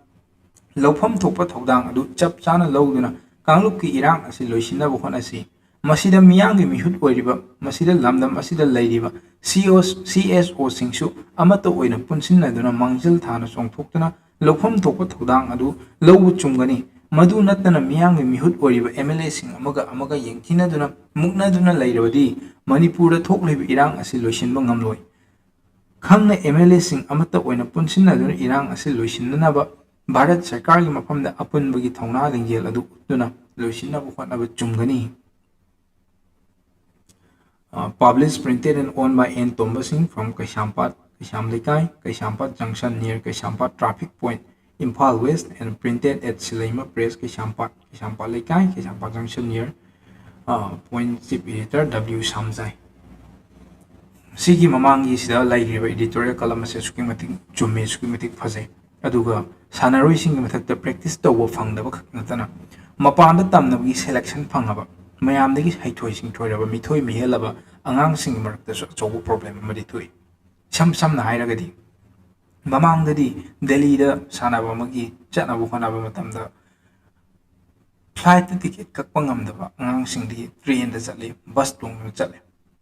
ꯂꯧꯐꯝ ꯊꯣꯛꯄ ꯊꯧꯗꯥꯡ ꯑꯗꯨ ꯆꯞ ꯆꯥꯅ ꯂꯧꯗꯨꯅ ꯀꯥꯡꯂꯨꯞꯀꯤ ꯏꯔꯥꯡ ꯑꯁꯤ ꯂꯣꯏꯁꯤꯟꯅꯕ ꯍꯣꯠꯅꯁꯤ꯫ ꯃꯁꯤꯗ ꯃꯤꯌꯥꯝꯒꯤ ꯃꯤꯍꯨꯠ ꯑꯣꯏꯔꯤꯕ, ꯃꯁꯤꯗ ꯂꯝꯗꯝ ꯑꯁꯤꯗ ꯂꯩꯔꯤꯕ CSOꯁꯤꯡꯁꯨ ꯑꯃꯠꯇ ꯑꯣꯏꯅ ꯄꯨꯟꯁꯤꯟꯅꯗꯨꯅ ꯃꯥꯡꯖꯤꯜ ꯊꯥꯅ ꯆꯣꯡꯊꯣꯛꯇꯨꯅ ꯂꯧꯐꯝ ꯊꯣꯛꯄ ꯊꯧꯗꯥꯡ ꯑꯗꯨ ꯂꯧꯕ ꯆꯨꯝꯒꯅꯤ꯫ ꯃꯗꯨ ꯅꯠꯇꯅ ꯃꯤꯌꯥꯝꯒꯤ ꯃꯤꯍꯨꯠ ꯑꯣꯏꯔꯤꯕ MLAꯁꯤꯡ ꯑꯃꯒ ꯑꯃꯒ ꯌꯦꯡꯊꯤꯅꯗꯨꯅ ꯃꯨꯛꯅꯗꯨꯅ ꯂꯩꯔꯕꯗꯤ ꯃꯅꯤꯄꯨꯔꯗ ꯊꯣꯛꯂꯤꯕ ꯏꯔꯥꯡ ꯑꯁꯤ ꯂꯣꯏꯁꯤꯟꯕ ꯉꯝꯂꯣꯏ꯫ ꯈꯪꯅ MLAꯁꯤꯡ ꯑꯃꯠꯇ ꯑꯣꯏꯅ ꯄꯨꯟꯁꯤꯟꯅꯗꯨꯅ ꯏꯔꯥꯡ ꯑꯁꯤ ꯂꯣꯏꯁꯤꯟꯅꯅꯕ ꯚꯥꯔꯠ ꯁꯔꯀꯥꯔꯒꯤ ꯃꯐꯝꯗ ꯑꯄꯨꯟꯕꯒꯤ ꯊꯧꯅꯥ ꯂꯤꯡꯖꯦꯜ ꯑꯗꯨ ꯎꯠꯇꯨꯅ ꯂꯣꯏꯁꯤꯟꯅꯕ ꯍꯣꯠꯅꯕ ꯆꯨꯝꯒꯅꯤ꯫ Published, printed and owned by N Tomba Singh from Kaishampat, Kaisham Leikai, Kaishampat Junction near Kaishampat Traffic Point, Imphal West, and printed at Silaima Press, Kaishampat, Kaishampat Leikai, Kaishampat Junction near, uh, point chief editor W Samjai. ꯁꯤꯒꯤ ꯃꯃꯥꯡꯒꯤꯁꯤꯗ ꯂꯩꯔꯤꯕ editorial column ꯑꯁꯤ ꯑꯁꯨꯛꯀꯤ ꯃꯇꯤꯛ ꯆꯨꯝꯃꯤ, ꯑꯁꯨꯛꯀꯤ ꯃꯇꯤꯛ ꯐꯖꯩ꯫ ꯑꯗꯨꯒ ꯁꯥꯟꯅꯔꯣꯏꯁꯤꯡꯒꯤ ꯃꯊꯛꯇ practice ꯇꯧꯕ ꯐꯪꯗꯕ ꯈꯛ ꯅꯠꯇꯅ, ꯃꯄꯥꯟꯗ ꯇꯝꯅꯕꯒꯤ selection ꯐꯪꯉꯕ, ꯃꯌꯥꯝꯗꯒꯤ ꯍꯩꯊꯣꯏ ꯁꯤꯡꯊꯣꯏꯔꯕ, ꯃꯤꯊꯣꯏ ꯃꯤꯍꯦꯜꯂꯕ ꯑꯉꯥꯡꯁꯤꯡꯒꯤ ꯃꯔꯛꯇꯁꯨ ꯑꯆꯧꯕ problem ꯑꯃꯗꯤ ꯊꯣꯛꯏ꯫ ꯏꯁꯝ ꯁꯝꯅ ꯍꯥꯏꯔꯒꯗꯤ, ꯃꯃꯥꯡꯗꯗꯤ ꯗꯦꯜꯂꯤꯗ ꯁꯥꯟꯅꯕ ꯑꯃꯒꯤ ꯆꯠꯅꯕ ꯍꯣꯠꯅꯕ ꯃꯇꯝꯗ flight ꯇ ticket ꯀꯛꯄ ꯉꯝꯗꯕ ꯑꯉꯥꯡꯁꯤꯡꯗꯤ train ꯗ ꯆꯠꯂꯤ, bus ꯇꯣꯡꯗꯨꯅ ꯆꯠꯂꯤ꯫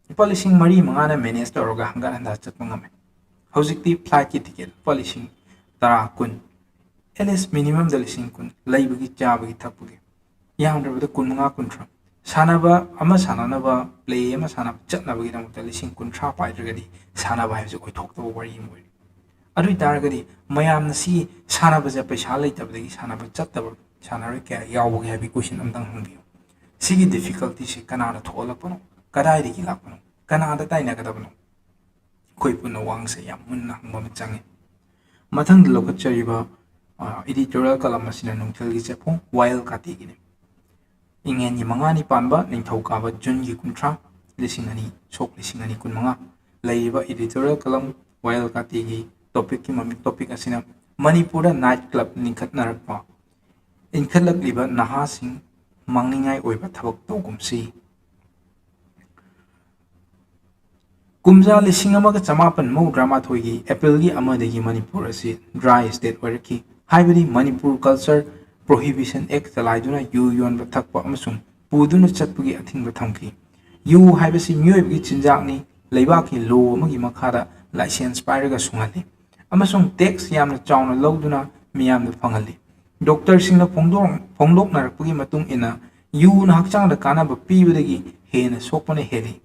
ꯂꯨꯄꯥ ꯂꯤꯁꯤꯡ ꯃꯔꯤ ꯃꯉꯥꯅ manage ꯇꯧꯔꯒ ꯍꯪꯒꯠ ꯍꯟꯗꯥ ꯆꯠꯄ ꯉꯝꯃꯤ꯫ ꯍꯧꯖꯤꯛꯇꯤ flight ꯀꯤ ticket ꯂꯨꯄꯥ ꯂꯤꯁꯤꯡ ꯇꯔꯥ, ꯀꯨꯟ, at least minimum ꯗ ꯂꯤꯁꯤꯡ ꯀꯨꯟ, ꯂꯩꯕꯒꯤ, ꯆꯥꯕꯒꯤ, ꯊꯛꯄꯒꯤ, ꯌꯥꯝꯗ꯭ꯔꯕꯗ ꯀꯨꯟꯃꯉꯥ, ꯀꯨꯟꯊ꯭ꯔꯥ꯫ ꯁꯥꯟꯅꯕ ꯑꯃ ꯁꯥꯟꯅꯅꯕ, play ꯑꯃ ꯁꯥꯟꯅꯕ ꯆꯠꯅꯕꯒꯤꯗꯃꯛꯇ ꯂꯤꯁꯤꯡ ꯀꯨꯟꯊ꯭ꯔꯥ ꯄꯥꯏꯗ꯭ꯔꯒꯗꯤ ꯁꯥꯟꯅꯕ ꯍꯥꯏꯕꯁꯤ ꯑꯣꯏꯊꯣꯛꯇꯕ ꯋꯥꯔꯤ ꯑꯃ ꯑꯣꯏꯔꯤ꯫ ꯑꯗꯨ ꯑꯣꯏ ꯇꯥꯔꯒꯗꯤ ꯃꯌꯥꯝꯅ ꯁꯤ ꯁꯥꯟꯅꯕꯁꯦ ꯄꯩꯁꯥ ꯂꯩꯇꯕꯗꯒꯤ ꯁꯥꯟꯅꯕ ꯆꯠꯇꯕ ꯁꯥꯟꯅꯔꯣꯏ ꯀꯌꯥ ꯌꯥꯎꯕꯒꯦ ꯍꯥꯏꯕꯒꯤ question ꯑꯝꯇꯪ ꯍꯪꯕꯤꯌꯨ꯫ ꯁꯤꯒꯤ difficulty ꯁꯤ ꯀꯅꯥꯅ ꯊꯣꯛꯍꯜꯂꯛꯄꯅꯣ? ꯀꯗꯥꯏꯗꯒꯤ ꯂꯥꯛꯄꯅꯣ? ꯀꯅꯥꯗ ꯇꯥꯏꯅꯒꯗꯕꯅꯣ? ꯑꯩꯈꯣꯏ ꯄꯨꯟꯅ ꯋꯥꯍꯪꯁꯦ ꯌꯥꯝ ꯃꯨꯟꯅ ꯍꯪꯕ ꯑꯃ ꯆꯪꯉꯤ꯫ ꯃꯊꯪꯗ ꯂꯧꯈꯠꯆꯔꯤꯕ, ꯑ, editorial column ꯑꯁꯤꯅ ꯅꯨꯡꯊꯤꯜꯒꯤ ꯆꯦꯐꯣꯡ ꯋꯥꯌꯦꯜ ꯀꯥꯇꯤꯒꯤꯅꯤ꯫ ꯏꯉꯦꯟꯒꯤ ꯃꯉꯥꯅꯤ ꯄꯥꯟꯕ ꯅꯤꯡꯊꯧꯀꯥꯕ ꯖꯨꯟꯒꯤ ꯀꯨꯟꯊ꯭ꯔꯥ, ꯂꯤꯁꯤꯡ ꯑꯅꯤ, ꯁꯣꯛ ꯂꯤꯁꯤꯡ ꯑꯅꯤ ꯀꯨꯟꯃꯉꯥ꯫ ꯂꯩꯔꯤꯕ editorial column ꯋꯥꯌꯦꯜ ꯀꯥꯇꯤꯒꯤ topic ꯀꯤ ꯃꯃꯤꯡ, topic ꯑꯁꯤꯅ ꯃꯅꯤꯄꯨꯔꯗ night club ꯂꯤꯡꯈꯠꯅꯔꯛꯄ, ꯏꯟꯈꯠꯂꯛꯂꯤꯕ ꯅꯍꯥꯁꯤꯡ ꯃꯥꯡꯅꯤꯡꯉꯥꯏ ꯑꯣꯏꯕ ꯊꯕꯛ ꯇꯧꯒꯨꯝꯁꯤ꯫ ꯀꯨꯝꯖꯥ ꯂꯤꯁꯤꯡ ꯑꯃꯒ ꯆꯃꯥꯄꯟ ꯃꯧꯗ꯭ꯔꯥ ꯃꯥꯊꯣꯏꯒꯤ April ꯒꯤ ꯑꯃꯗꯒꯤ ꯃꯅꯤꯄꯨꯔ ꯑꯁꯤ dry state ꯑꯣꯏꯔꯛꯈꯤ, ꯍꯥꯏꯕꯗꯤ ꯃꯅꯤꯄꯨꯔ Culture Prohibition Act ꯆꯂꯥꯏꯗꯨꯅ ꯌꯨ ꯌꯣꯟꯕ, ꯊꯛꯄ ꯑꯃꯁꯨꯡ ꯄꯨꯗꯨꯅ ꯆꯠꯄꯒꯤ ꯑꯊꯤꯡꯕ ꯊꯝꯈꯤ꯫ ꯌꯨ ꯍꯥꯏꯕꯁꯤ ꯃꯤꯑꯣꯏꯕꯒꯤ ꯆꯤꯟꯖꯥꯛꯅꯤ, ꯂꯩꯕꯥꯛꯀꯤ law ꯑꯃꯒꯤ ꯃꯈꯥꯗ license ꯄꯥꯏꯔꯒ ꯁꯨꯡꯍꯜꯂꯤ ꯑꯃꯁꯨꯡ tax ꯌꯥꯝꯅ ꯆꯥꯎꯅ ꯂꯧꯗꯨꯅ ꯃꯤꯌꯥꯝꯗ ꯐꯪꯍꯜꯂꯤ꯫ Doctor ꯁꯤꯡꯅ ꯐꯣꯡꯗꯣꯛ-, ꯐꯣꯡꯗꯣꯛꯅꯔꯛꯄꯒꯤ ꯃꯇꯨꯡ ꯏꯟꯅ, ꯌꯨꯅ ꯍꯛꯆꯥꯡꯗ ꯀꯥꯟꯅꯕ ꯄꯤꯕꯗꯒꯤ ꯍꯦꯟꯅ ꯁꯣꯛꯄꯅ ꯍꯦꯜꯂꯤ꯫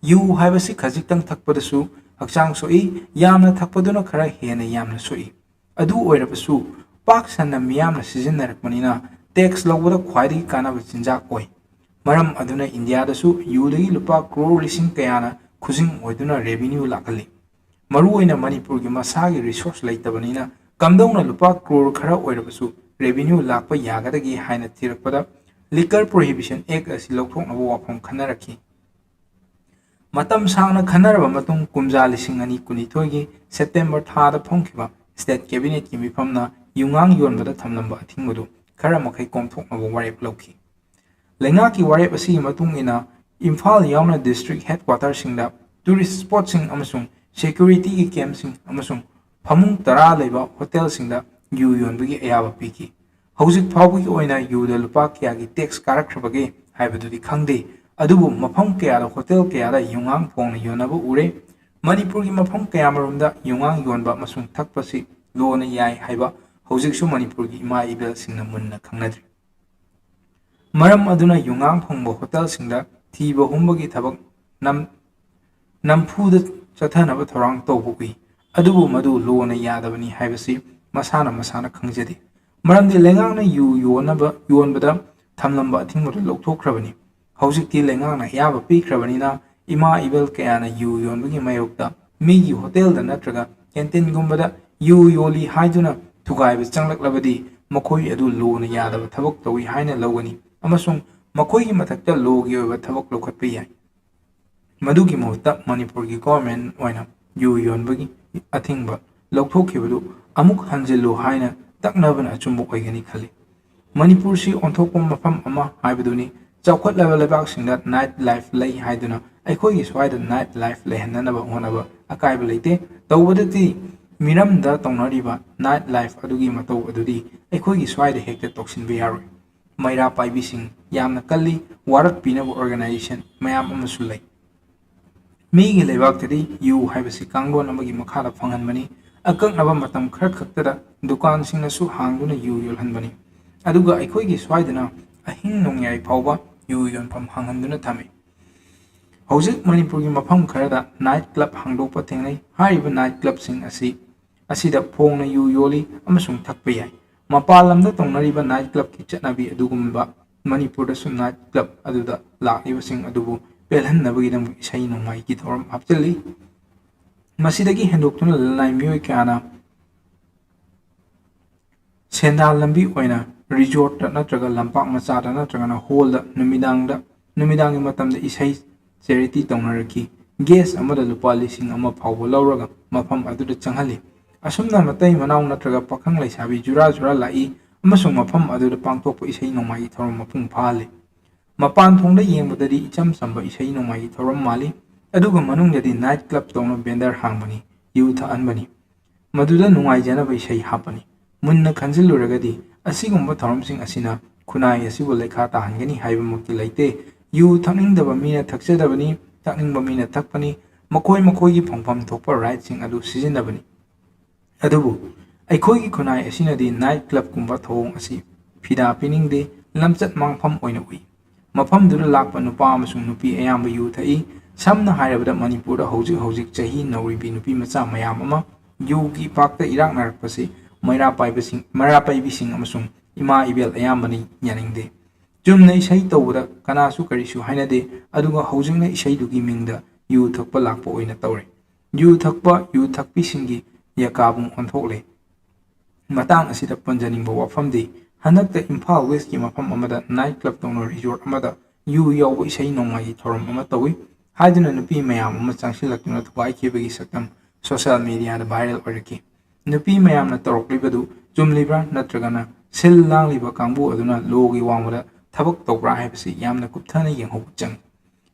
ꯌꯨ ꯍꯥꯏꯕꯁꯤ ꯈꯖꯤꯛꯇꯪ ꯊꯛꯄꯗꯁꯨ ꯍꯛꯆꯥꯡ ꯁꯣꯛꯏ, ꯌꯥꯝꯅ ꯊꯛꯄꯗꯨꯅ ꯈꯔ ꯍꯦꯟꯅ ꯌꯥꯝꯅ ꯁꯣꯛꯏ꯫ ꯑꯗꯨ ꯑꯣꯏꯔꯕꯁꯨ, ꯄꯥꯛ ꯁꯟꯅ ꯃꯤꯌꯥꯝꯅ ꯁꯤꯖꯤꯟꯅꯔꯛꯄꯅꯤꯅ tax ꯂꯧꯕꯗ ꯈ꯭ꯋꯥꯏꯗꯒꯤ ꯀꯥꯟꯅꯕ ꯆꯤꯟꯖꯥꯛ ꯑꯣꯏ꯫ ꯃꯔꯝ ꯑꯗꯨꯅ ꯏꯟꯗꯤꯌꯥꯗꯁꯨ ꯌꯨꯗꯒꯤ ꯂꯨꯄꯥ ꯀ꯭ꯔꯣꯔ ꯂꯤꯁꯤꯡ ꯀꯌꯥꯅ ꯈꯨꯖꯤꯡ ꯑꯣꯏꯗꯨꯅ revenue ꯂꯥꯛꯍꯜꯂꯤ꯫ ꯃꯔꯨꯑꯣꯏꯅ ꯃꯅꯤꯄꯨꯔꯒꯤ ꯃꯁꯥꯒꯤ resource ꯂꯩꯇꯕꯅꯤꯅ ꯀꯝꯗꯧꯅ ꯂꯨꯄꯥ ꯀ꯭ꯔꯣꯔ ꯈꯔ ꯑꯣꯏꯔꯕꯁꯨ revenue ꯂꯥꯛꯄ ꯌꯥꯒꯗꯒꯦ ꯍꯥꯏꯅ ꯊꯤꯔꯛꯄꯗ Liquor Prohibition Act ꯑꯁꯤ ꯂꯧꯊꯣꯛꯅꯕ ꯋꯥꯐꯝ ꯈꯟꯅꯔꯛꯈꯤ꯫ ꯃꯇꯝ ꯁꯥꯡꯅ ꯈꯟꯅꯔꯕ ꯃꯇꯨꯡ ꯀꯨꯝꯖꯥ ꯂꯤꯁꯤꯡ ꯑꯅꯤ ꯀꯨꯟꯅꯤꯊꯣꯏꯒꯤ September ꯊꯥꯗ ꯐꯣꯡꯈꯤꯕ State Cabinetꯀꯤ ꯃꯤꯐꯝꯅ ꯌꯨꯉꯥꯡ ꯌꯣꯟꯕꯗ ꯊꯝꯂꯝꯕ ꯑꯊꯤꯡꯕꯗꯨ ꯈꯔ ꯃꯈꯩ ꯀꯣꯝꯊꯣꯛꯅꯕ ꯋꯥꯔꯦꯞ ꯂꯧꯈꯤ꯫ ꯂꯩꯉꯥꯛꯀꯤ ꯋꯥꯔꯦꯞ ꯑꯁꯤꯒꯤ ꯃꯇꯨꯡ ꯏꯟꯅ ꯏꯝꯐꯥꯜ ꯌꯥꯎꯅ district headquarterꯁꯤꯡꯗ tourist spotꯁꯤꯡ ꯑꯃꯁꯨꯡ securityꯒꯤ campꯁꯤꯡ ꯑꯃꯁꯨꯡ ꯐꯃꯨꯡ ꯇꯔꯥ ꯂꯩꯕ hotelꯁꯤꯡꯗ ꯌꯨ ꯌꯣꯟꯕꯒꯤ ꯑꯌꯥꯕ ꯄꯤꯈꯤ꯫ ꯍꯧꯖꯤꯛ ꯐꯥꯎꯕꯒꯤ ꯑꯣꯏꯅ ꯌꯨꯗ ꯂꯨꯄꯥ ꯀꯌꯥꯒꯤ tax ꯀꯥꯔꯛꯈ꯭ꯔꯕꯒꯦ ꯍꯥꯏꯕꯗꯨꯗꯤ ꯈꯪꯗꯦ, ꯑꯗꯨꯕꯨ ꯃꯐꯝ ꯀꯌꯥꯗ hotel ꯀꯌꯥꯗ ꯌꯨꯉꯥꯡ ꯐꯣꯡꯅ ꯌꯣꯟꯅꯕ ꯎꯔꯦ꯫ ꯃꯅꯤꯄꯨꯔꯒꯤ ꯃꯐꯝ ꯀꯌꯥꯃꯔꯨꯝꯗ ꯌꯨꯉꯥꯡ ꯌꯣꯟꯕ ꯑꯃꯁꯨꯡ ꯊꯛꯄꯁꯤ ꯂꯣꯅ ꯌꯥꯏ ꯍꯥꯏꯕ ꯍꯧꯖꯤꯛꯁꯨ ꯃꯅꯤꯄꯨꯔꯒꯤ ꯏꯃꯥ ꯏꯕꯦꯜꯁꯤꯡꯅ ꯃꯨꯟꯅ ꯈꯪꯅꯗ꯭ꯔꯤ꯫ ꯃꯔꯝ ꯑꯗꯨꯅ ꯌꯨꯉꯥꯡ ꯐꯪꯕ hotelꯁꯤꯡꯗ ꯊꯤꯕ ꯍꯨꯝꯕꯒꯤ ꯊꯕꯛ ꯅꯝ-, ꯅꯝꯐꯨꯗ ꯆꯠꯊꯅꯕ ꯊꯧꯔꯥꯡ ꯇꯧꯕ ꯎꯏ꯫ ꯑꯗꯨꯕꯨ ꯃꯗꯨ ꯂꯣꯅ ꯌꯥꯗꯕꯅꯤ ꯍꯥꯏꯕꯁꯤ ꯃꯁꯥꯅ ꯃꯁꯥꯅ ꯈꯪꯖꯗꯦ꯫ ꯃꯔꯝꯗꯤ ꯂꯩꯉꯥꯛꯅ ꯌꯨ ꯌꯣꯟꯅꯕ, ꯌꯣꯟꯕꯗ ꯊꯝꯂꯝꯕ ꯑꯊꯤꯡꯕꯗꯨ ꯂꯧꯊꯣꯛꯈ꯭ꯔꯕꯅꯤ꯫ ꯍꯧꯖꯤꯛꯇꯤ ꯂꯩꯉꯥꯛꯅ ꯑꯌꯥꯕ ꯄꯤꯈ꯭ꯔꯕꯅꯤꯅ ꯏꯃꯥ ꯏꯕꯦꯜ ꯀꯌꯥꯅ ꯌꯨ ꯌꯣꯟꯕꯒꯤ ꯃꯥꯌꯣꯛꯇ ꯃꯤꯒꯤ hotelꯗ ꯅꯠꯇ꯭ꯔꯒ canteenꯒꯨꯝꯕꯗ ꯌꯨ ꯌꯣꯜꯂꯤ ꯍꯥꯏꯗꯨꯅ ꯊꯨꯒꯥꯏꯕ ꯆꯪꯂꯛꯂꯕꯗꯤ ꯃꯈꯣꯏ ꯑꯗꯨ ꯂꯣꯅ ꯌꯥꯗꯕ ꯊꯕꯛ ꯇꯧꯏ ꯍꯥꯏꯅ ꯂꯧꯒꯅꯤ ꯑꯃꯁꯨꯡ ꯃꯈꯣꯏꯒꯤ ꯃꯊꯛꯇ ꯂꯣꯒꯤ ꯑꯣꯏꯕ ꯊꯕꯛ ꯂꯧꯈꯠꯄ ꯌꯥꯏ꯫ ꯃꯗꯨꯒꯤ ꯃꯍꯨꯠꯇ ꯃꯅꯤꯄꯨꯔꯒꯤ government ꯑꯣꯏꯅ ꯌꯨ ꯌꯣꯟꯕꯒꯤ ꯑꯊꯤꯡꯕ ꯂꯧꯊꯣꯛꯈꯤꯕꯗꯨ ꯑꯃꯨꯛ ꯍꯟꯖꯤꯜꯂꯨ ꯍꯥꯏꯅ ꯇꯛꯅꯕꯅ ꯑꯆꯨꯝꯕ ꯑꯣꯏꯒꯅꯤ ꯈꯜꯂꯤ꯫ ꯃꯅꯤꯄꯨꯔꯁꯤ ꯑꯣꯟꯊꯣꯛꯄ ꯃꯐꯝ ꯑꯃ ꯍꯥꯏꯕꯗꯨꯅꯤ꯫ ꯆꯥꯎꯈꯠꯂꯕ ꯂꯩꯕꯥꯛꯁꯤꯡꯗ night life ꯂꯩ ꯍꯥꯏꯗꯨꯅ ꯑꯩꯈꯣꯏꯒꯤ ꯁ꯭ꯋꯥꯏꯗ night life ꯂꯩꯍꯟꯅꯅꯕ ꯍꯣꯠꯅꯕ ꯑꯀꯥꯏꯕ ꯂꯩꯇꯦ꯫ ꯇꯧꯕꯗꯗꯤ ꯃꯤꯔꯝꯗ ꯇꯧꯅꯔꯤꯕ night life ꯑꯗꯨꯒꯤ ꯃꯇꯧ ꯑꯗꯨꯗꯤ ꯑꯩꯈꯣꯏꯒꯤ ꯁ꯭ꯋꯥꯏꯗ ꯍꯦꯛꯇ ꯇꯧꯁꯤꯟꯕ ꯌꯥꯔꯣꯏ꯫ ꯃꯩꯔꯥ ꯄꯥꯏꯕꯤꯁꯤꯡ ꯌꯥꯝꯅ ꯀꯜꯂꯤ, ꯋꯥꯔꯛꯄꯤꯅꯕ organization ꯃꯌꯥꯝ ꯑꯃꯁꯨ ꯂꯩ꯫ ꯃꯤꯒꯤ ꯂꯩꯕꯥꯛꯇꯗꯤ ꯌꯨ ꯍꯥꯏꯕꯁꯤ ꯀꯥꯡꯂꯣꯟ ꯑꯃꯒꯤ ꯃꯈꯥꯗ ꯐꯪꯍꯟꯕꯅꯤ꯫ ꯑꯀꯛꯅꯕ ꯃꯇꯝ ꯈꯔ ꯈꯛꯇꯗ ꯗꯨꯀꯥꯟꯁꯤꯡꯅꯁꯨ ꯍꯥꯡꯗꯨꯅ ꯌꯨ ꯌꯣꯜꯍꯟꯕꯅꯤ꯫ ꯑꯗꯨꯒ ꯑꯩꯈꯣꯏꯒꯤ ꯁ꯭ꯋꯥꯏꯗꯅ ꯑꯍꯤꯡ ꯅꯣꯡꯌꯥꯏ ꯐꯥꯎꯕ ꯌꯨ ꯌꯣꯟꯐꯝ ꯍꯥꯡꯍꯟꯗꯨꯅ ꯊꯝꯃꯤ꯫ ꯍꯧꯖꯤꯛ ꯃꯅꯤꯄꯨꯔꯒꯤ ꯃꯐꯝ ꯈꯔꯗ night club ꯍꯥꯡꯗꯣꯛꯄ ꯊꯦꯡꯅꯩ꯫ ꯍꯥꯏꯔꯤꯕ night clubꯁꯤꯡ ꯑꯁꯤ, ꯑꯁꯤꯗ ꯐꯣꯡꯅ ꯌꯨ ꯌꯣꯜꯂꯤ ꯑꯃꯁꯨꯡ ꯊꯛꯄ ꯌꯥꯏ꯫ ꯃꯄꯥꯟ ꯂꯝꯗ ꯇꯧꯅꯔꯤꯕ night clubꯀꯤ ꯆꯠꯅꯕꯤ ꯑꯗꯨꯒꯨꯝꯕ ꯃꯅꯤꯄꯨꯔꯗꯁꯨ night club ꯑꯗꯨꯗ ꯂꯥꯛꯂꯤꯕꯁꯤꯡ ꯑꯗꯨꯕꯨ ꯄꯦꯜꯍꯟꯅꯕꯒꯤꯗꯃꯛ ꯏꯁꯩ ꯅꯣꯡꯃꯥꯏꯒꯤ ꯊꯧꯔꯝ ꯍꯥꯞꯆꯤꯜꯂꯤ꯫ ꯃꯁꯤꯗꯒꯤ ꯍꯦꯟꯗꯣꯛꯇꯨꯅ ꯂꯅꯥꯏ ꯃꯤꯑꯣꯏ ꯀꯌꯥꯅ ꯁꯦꯟꯗꯥꯟ ꯂꯝꯕꯤ ꯑꯣꯏꯅ ꯔꯤꯖꯣꯔꯠꯇ ꯅꯠꯇ꯭ꯔꯒ ꯂꯝꯄꯥꯛ ꯃꯆꯥꯗ ꯅꯠꯇ꯭ꯔꯒꯅ ꯍꯣꯜꯗ ꯅꯨꯃꯤꯗꯥꯡꯗ, ꯅꯨꯃꯤꯗꯥꯡꯒꯤ ꯃꯇꯝꯗ ꯏꯁꯩ ꯆꯦꯔꯤꯇꯤ ꯇꯧꯅꯔꯛꯈꯤ꯫ ꯒꯦꯁ ꯑꯃꯗ ꯂꯨꯄꯥ ꯂꯤꯁꯤꯡ ꯑꯃ ꯐꯥꯎꯕ ꯂꯧꯔꯒ ꯃꯐꯝ ꯑꯗꯨꯗ ꯆꯪꯍꯜꯂꯤ꯫ ꯑꯁꯨꯝꯅ ꯃꯇꯩ ꯃꯅꯥꯎ ꯅꯠꯇ꯭ꯔꯒ ꯄꯥꯈꯪ ꯂꯩꯁꯥꯕꯤ ꯖꯨꯔꯥ ꯖꯨꯔꯥ ꯂꯥꯛꯏ ꯑꯃꯁꯨꯡ ꯃꯐꯝ ꯑꯗꯨꯗ ꯄꯥꯡꯊꯣꯛꯄ ꯏꯁꯩ ꯅꯣꯡꯃꯥꯏꯒꯤ ꯊꯧꯔꯝ ꯃꯄꯨꯡ ꯐꯥꯍꯜꯂꯤ꯫ ꯃꯄꯥꯟ ꯊꯣꯡꯗ ꯌꯦꯡꯕꯗꯗꯤ ꯏꯆꯝ ꯆꯝꯕ ꯏꯁꯩ ꯅꯣꯡꯃꯥꯏꯒꯤ ꯊꯧꯔꯝ ꯃꯥꯜꯂꯤ, ꯑꯗꯨꯒ ꯃꯅꯨꯡꯗꯗꯤ night club ꯇꯧꯅ vendor ꯍꯥꯡꯕꯅꯤ, ꯌꯨ ꯊꯛꯍꯟꯕꯅꯤ꯫ ꯃꯗꯨꯗ ꯅꯨꯡꯉꯥꯏꯖꯅꯕ ꯏꯁꯩ ꯍꯥꯞꯄꯅꯤ꯫ ꯃꯨꯟꯅ ꯈꯟꯖꯤꯜꯂꯨꯔꯒꯗꯤ ꯑꯁꯤꯒꯨꯝꯕ ꯊꯧꯔꯝꯁꯤꯡ ꯑꯁꯤꯅ ꯈꯨꯟꯅꯥꯏ ꯑꯁꯤꯕꯨ ꯂꯩꯈꯥ ꯇꯥꯍꯟꯒꯅꯤ ꯍꯥꯏꯕꯃꯛꯇꯤ ꯂꯩꯇꯦ꯫ ꯌꯨ ꯊꯛꯅꯤꯡꯗꯕ ꯃꯤꯅ ꯊꯛꯆꯗꯕꯅꯤ, ꯊꯛꯅꯤꯡꯕ ꯃꯤꯅ ꯊꯛꯄꯅꯤ꯫ ꯃꯈꯣꯏ ꯃꯈꯣꯏꯒꯤ ꯐꯪꯐꯝ ꯊꯣꯛꯄ rightꯁꯤꯡ ꯑꯗꯨ ꯁꯤꯖꯤꯟꯅꯕꯅꯤ꯫ ꯑꯗꯨꯕꯨ ꯑꯩꯈꯣꯏꯒꯤ ꯈꯨꯟꯅꯥꯏ ꯑꯁꯤꯅꯗꯤ night clubꯀꯨꯝꯕ ꯊꯧꯑꯣꯡ ꯑꯁꯤ ꯐꯤꯗꯥ ꯄꯤꯅꯤꯡꯗꯦ, ꯂꯝꯆꯠ ꯃꯥꯡꯐꯝ ꯑꯣꯏꯅ ꯎꯏ꯫ ꯃꯐꯝꯗꯨꯗ ꯂꯥꯛꯄ ꯅꯨꯄꯥ ꯑꯃꯁꯨꯡ ꯅꯨꯄꯤ ꯑꯌꯥꯝꯕ ꯌꯨ ꯊꯛꯏ꯫ ꯁꯝꯅ ꯍꯥꯏꯔꯕꯗ, ꯃꯅꯤꯄꯨꯔꯗ ꯍꯧꯖꯤꯛ ꯍꯧꯖꯤꯛ ꯆꯍꯤ ꯅꯧꯔꯤꯕꯤ ꯅꯨꯄꯤ ꯃꯆꯥ ꯃꯌꯥꯝ ꯑꯃ ꯌꯨꯒꯤ ꯏꯄꯥꯛꯇ ꯏꯔꯥꯛꯅꯔꯛꯄꯁꯤ ꯃꯩꯔꯥ ꯄꯥꯏꯕꯁꯤꯡ, ꯃꯩꯔꯥ ꯄꯥꯏꯕꯤꯁꯤꯡ ꯑꯃꯁꯨꯡ ꯏꯃꯥ ꯏꯕꯦꯜ ꯑꯌꯥꯝꯕꯅ ꯌꯥꯅꯤꯡꯗꯦ꯫ ꯆꯨꯝꯅ ꯏꯁꯩ ꯇꯧꯕꯗ ꯀꯅꯥꯁꯨ ꯀꯔꯤꯁꯨ ꯍꯥꯏꯅꯗꯦ, ꯑꯗꯨꯒ ꯍꯧꯖꯤꯛꯅ ꯏꯁꯩꯗꯨꯒꯤ ꯃꯤꯡꯗ ꯌꯨ ꯊꯛꯄ ꯂꯥꯛꯄ ꯑꯣꯏꯅ ꯇꯧꯔꯦ꯫ ꯌꯨ ꯊꯛꯄ, ꯌꯨ ꯊꯛꯄꯤꯁꯤꯡꯒꯤ ꯌꯥꯀꯥꯕꯨꯡ ꯑꯣꯟꯊꯣꯛꯂꯦ꯫ ꯃꯇꯥꯡ ꯑꯁꯤꯗ ꯄꯟꯖꯅꯤꯡꯕ ꯋꯥꯐꯝꯗꯤ, ꯍꯟꯗꯛꯇ ꯏꯝꯐꯥꯜ ꯋꯦꯁꯀꯤ ꯃꯐꯝ ꯑꯃꯗ night club ꯇꯧꯅ resort ꯑꯃꯗ ꯌꯨ ꯌꯥꯎꯕ ꯏꯁꯩ ꯅꯣꯡꯃꯥꯏꯒꯤ ꯊꯧꯔꯝ ꯑꯃ ꯇꯧꯏ ꯍꯥꯏꯗꯨꯅ ꯅꯨꯄꯤ ꯃꯌꯥꯝ ꯑꯃ ꯆꯪꯁꯤꯜꯂꯛꯇꯨꯅ ꯊꯨꯒꯥꯏꯈꯤꯕꯒꯤ ꯁꯛꯇꯝ social mediaꯗ viral ꯑꯣꯏꯔꯛꯈꯤ꯫ ꯅꯨꯄꯤ ꯃꯌꯥꯝꯅ ꯇꯧꯔꯛꯂꯤꯕꯗꯨ ꯆꯨꯝꯂꯤꯕ꯭ꯔꯥ ꯅꯠꯇ꯭ꯔꯒꯅ ꯁꯤꯜ ꯂꯥꯡꯂꯤꯕ ꯀꯥꯡꯕꯨ ꯑꯗꯨꯅ lawꯒꯤ ꯋꯥꯡꯃꯗ ꯊꯕꯛ ꯇꯧꯕ꯭ꯔꯥ ꯍꯥꯏꯕꯁꯤ ꯌꯥꯝꯅ ꯀꯨꯞꯊꯅ ꯌꯦꯡꯍꯧꯕ ꯆꯪꯏ꯫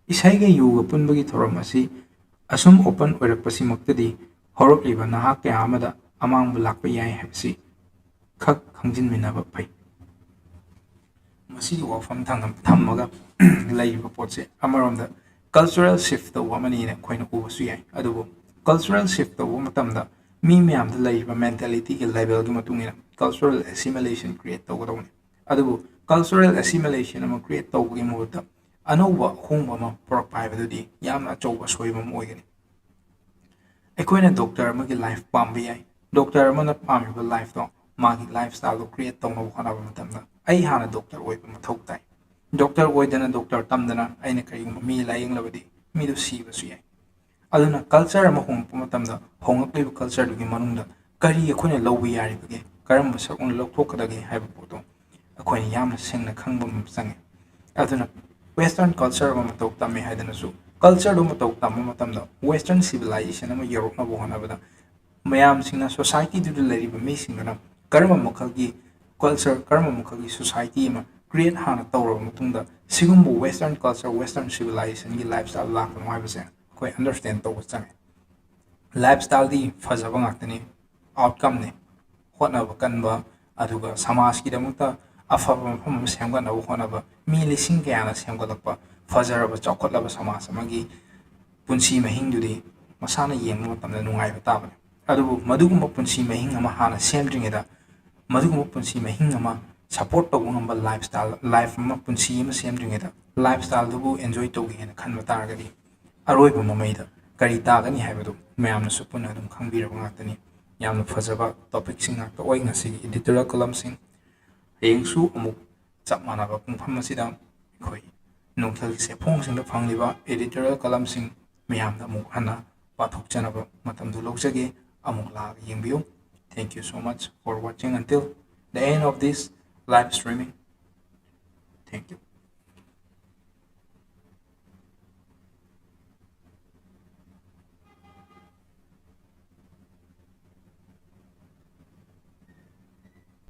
ꯏꯁꯩꯒ ꯌꯨꯒ ꯄꯨꯟꯕꯒꯤ ꯊꯧꯔꯝ ꯑꯁꯤ ꯑꯁꯨꯝ open ꯑꯣꯏꯔꯛꯄꯁꯤꯃꯛꯇꯗꯤ ꯍꯧꯔꯛꯂꯤꯕ ꯅꯍꯥ ꯀꯌꯥ ꯑꯃꯗ ꯑꯃꯥꯡꯕ ꯂꯥꯛꯄ ꯌꯥꯏ ꯍꯥꯏꯕꯁꯤ ꯈꯛ ꯈꯪꯖꯤꯟꯃꯤꯟꯅꯕ ꯐꯩ꯫ ꯃꯁꯤꯒꯤ ꯋꯥꯐꯝ ꯊꯝ-, ꯊꯝꯃꯒ ꯂꯩꯔꯤꯕ ꯄꯣꯠꯁꯦ ꯑꯃꯔꯣꯝꯗ cultural shift ꯇꯧꯕ ꯑꯃꯅꯤꯅ ꯑꯩꯈꯣꯏꯅ ꯎꯕꯁꯨ ꯌꯥꯏ꯫ ꯑꯗꯨꯕꯨ cultural shift ꯇꯧꯕ ꯃꯇꯝꯗ ꯃꯤ ꯃꯌꯥꯝꯗ ꯂꯩꯔꯤꯕ mentalityꯒꯤ levelꯒꯤ ꯃꯇꯨꯡ ꯏꯟꯅ cultural assimilation create ꯇꯧꯒꯗꯧꯕꯅꯤ꯫ ꯑꯗꯨꯕꯨ cultural assimilation ꯑꯃ create ꯇꯧꯕꯒꯤ ꯃꯍꯨꯠꯇ ꯑꯅꯧꯕ ꯑꯍꯣꯡꯕ ꯑꯃ ꯄꯨꯔꯛꯄ ꯍꯥꯏꯕꯗꯨꯗꯤ ꯌꯥꯝꯅ ꯑꯆꯧꯕ ꯑꯁꯣꯏꯕ ꯑꯃ ꯑꯣꯏꯒꯅꯤ꯫ ꯑꯩꯈꯣꯏꯅ doctor ꯑꯃꯒꯤ life ꯄꯥꯝꯕ ꯌꯥꯏ꯫ Doctor ꯑꯃꯅ ꯄꯥꯝꯃꯤꯕ lifeꯇꯣ ꯃꯥꯒꯤ ꯂꯥꯏꯐ ꯁ꯭ꯇꯥꯏꯜꯗꯣ ꯀ꯭ꯔꯤꯌꯦꯠ ꯇꯧꯅꯕ ꯍꯣꯠꯅꯕ ꯃꯇꯝꯗ ꯑꯩ ꯍꯥꯟꯅ ꯗꯣꯛꯇꯔ ꯑꯣꯏꯕ ꯃꯊꯧ ꯇꯥꯏ꯫ ꯗꯣꯛꯇꯔ ꯑꯣꯏꯗꯅ, ꯗꯣꯛꯇꯔ ꯇꯝꯗꯅ ꯑꯩꯅ ꯀꯔꯤꯒꯨꯝꯕ ꯃꯤ ꯂꯥꯌꯦꯡꯂꯕꯗꯤ ꯃꯤꯗꯨ ꯁꯤꯕꯁꯨ ꯌꯥꯏ꯫ ꯑꯗꯨꯅ ꯀꯜꯆꯔ ꯑꯃ ꯍꯣꯡꯂꯛꯄ ꯃꯇꯝꯗ ꯍꯣꯡꯂꯛꯂꯤꯕ ꯀꯜꯆꯔꯗꯨꯒꯤ ꯃꯅꯨꯡꯗ ꯀꯔꯤ ꯑꯩꯈꯣꯏꯅ ꯂꯧꯕ ꯌꯥꯔꯤꯕꯒꯦ, ꯀꯔꯝꯕ ꯁꯔꯨꯛꯅ ꯂꯧꯊꯣꯛꯀꯗꯒꯦ ꯍꯥꯏꯕ ꯄꯣꯠꯇꯣ ꯑꯩꯈꯣꯏꯅ ꯌꯥꯝꯅ ꯁꯦꯡꯅ ꯈꯪꯕ ꯑꯃ ꯆꯪꯉꯤ꯫ ꯑꯗꯨꯅ ꯋꯦꯁꯇꯔꯟ ꯀꯜꯆꯔ ꯑꯃ ꯃꯇꯧ ꯇꯝꯃꯦ ꯍꯥꯏꯗꯅꯁꯨ ꯀꯜꯆꯔꯗꯨ ꯃꯇꯧ ꯇꯝꯕ ꯃꯇꯝꯗ ꯋꯦꯁꯇꯔꯟ ꯁꯤꯚꯤꯂꯥꯏꯖꯦꯁꯟ ꯑꯃ ꯌꯧꯔꯛꯅꯕ ꯍꯣꯠꯅꯕꯗ ꯃꯌꯥꯝꯁꯤꯡꯅ, ꯁꯣꯁꯥꯏꯇꯤꯗꯨꯗ ꯂꯩꯔꯤꯕ ꯃꯤꯁꯤꯡꯗꯨꯅ ꯀꯔꯝꯕ ꯃꯈꯜꯒꯤ ꯀꯜꯆꯔ, ꯀꯔꯝꯕ ꯃꯈꯜꯒꯤ ꯁꯣꯁꯥꯏꯇꯤ ꯑꯃ ꯀ꯭ꯔꯤꯌꯦꯠ ꯍꯥꯟꯅ ꯇꯧꯔꯕ ꯃꯇꯨꯡꯗ ꯁꯤꯒꯨꯝꯕ ꯋꯦꯁꯇꯔꯟ ꯀꯜꯆꯔ, ꯋꯦꯁꯇꯔꯟ ꯁꯤꯚꯤꯂꯥꯏꯖꯦꯁꯟꯒꯤ ꯂꯥꯏꯐ ꯁ꯭ꯇꯥꯏꯜ ꯂꯥꯛꯄꯅꯣ ꯍꯥꯏꯕꯁꯦ ꯑꯩꯈꯣꯏ ꯑꯟꯗꯔꯁꯇꯦꯟ ꯇꯧꯕ ꯆꯪꯉꯤ꯫ ꯂꯥꯏꯐ ꯁ꯭ꯇꯥꯏꯜꯗꯤ ꯐꯖꯕ ꯉꯥꯛꯇꯅꯤ, ꯑꯥꯎꯠꯀꯝꯅꯤ꯫ ꯍꯣꯠꯅꯕ ꯀꯟꯕ, ꯑꯗꯨꯒ ꯁꯃꯥꯖꯀꯤꯗꯃꯛꯇ ꯑꯐꯕ ꯃꯐꯝ ꯑꯃ ꯁꯦꯝꯒꯠꯅꯕ ꯍꯣꯠꯅꯕ, ꯃꯤ ꯂꯤꯁꯤꯡ ꯀꯌꯥꯅ ꯁꯦꯝꯒꯠꯂꯛꯄ ꯐꯖꯔꯕ, ꯆꯥꯎꯈꯠꯂꯕ ꯁꯃꯥꯖ ꯑꯃꯒꯤ ꯄꯨꯟꯁꯤ ꯃꯍꯤꯡꯗꯨꯗꯤ ꯃꯁꯥꯅ ꯌꯦꯡꯕ ꯃꯇꯝꯗ ꯅꯨꯡꯉꯥꯏꯕ ꯇꯥꯕꯅꯤ꯫ ꯑꯗꯨꯕꯨ ꯃꯗꯨꯒꯨꯝꯕ ꯄꯨꯟꯁꯤ ꯃꯍꯤꯡ ꯑꯃ ꯍꯥꯟꯅ ꯁꯦꯝꯗ꯭ꯔꯤꯉꯩꯗ, ꯃꯗꯨꯒꯨꯝꯕ ꯄꯨꯟꯁꯤ ꯃꯍꯤꯡ ꯑꯃ ꯁꯄꯣꯔꯠ ꯇꯧꯕ ꯉꯝꯕ ꯂꯥꯏꯐ ꯁ꯭ꯇꯥꯏꯜ, ꯂꯥꯏꯐ ꯑꯃ, ꯄꯨꯟꯁꯤ ꯑꯃ ꯁꯦꯝꯗ꯭ꯔꯤꯉꯩꯗ ꯂꯥꯏꯐ ꯁ꯭ꯇꯥꯏꯜꯗꯨꯕꯨ ꯑꯦꯟꯖꯣꯏ ꯇꯧꯒꯦ ꯍꯥꯏꯅ ꯈꯟꯕ ꯇꯥꯔꯒꯗꯤ ꯑꯔꯣꯏꯕ ꯃꯃꯩꯗ ꯀꯔꯤ ꯇꯥꯒꯅꯤ ꯍꯥꯏꯕꯗꯨ ꯃꯌꯥꯝꯅꯁꯨ ꯄꯨꯟꯅ ꯑꯗꯨꯝ ꯈꯪꯕꯤꯔꯕ ꯉꯥꯛꯇꯅꯤ꯫ ꯌꯥꯝꯅ ꯐꯖꯕ ꯇꯣꯄꯤꯛꯁꯤꯡ ꯉꯥꯛꯇ ꯑꯣꯏ ꯉꯁꯤꯒꯤ ꯏꯗꯤꯇꯣꯔꯤꯌꯦꯜ ꯀꯂꯝꯁꯤꯡ꯫ ꯍꯌꯦꯡꯁꯨ ꯑꯃꯨꯛ ꯆꯞ ꯃꯥꯟꯅꯕ ꯄꯨꯡꯐꯝ ꯑꯁꯤꯗ ꯑꯩꯈꯣꯏ ꯅꯨꯡꯊꯤꯜꯒꯤ ꯆꯦꯐꯣꯡꯁꯤꯡꯗ ꯐꯪꯂꯤꯕ ꯏꯗꯤꯇꯣꯔꯤꯌꯦꯜ ꯀꯂꯝꯁꯤꯡ ꯃꯌꯥꯝꯗ ꯑꯃꯨꯛ ꯍꯟꯅ ꯄꯥꯊꯣꯛꯆꯅꯕ ꯃꯇꯝꯗꯨ ꯂꯧꯖꯒꯦ꯫ ꯑꯃꯨꯛ ꯂꯥꯛꯑꯒ ꯌꯦꯡꯕꯤꯌꯨ꯫ Thank you so much for watching until the end of this live streaming. Thank you.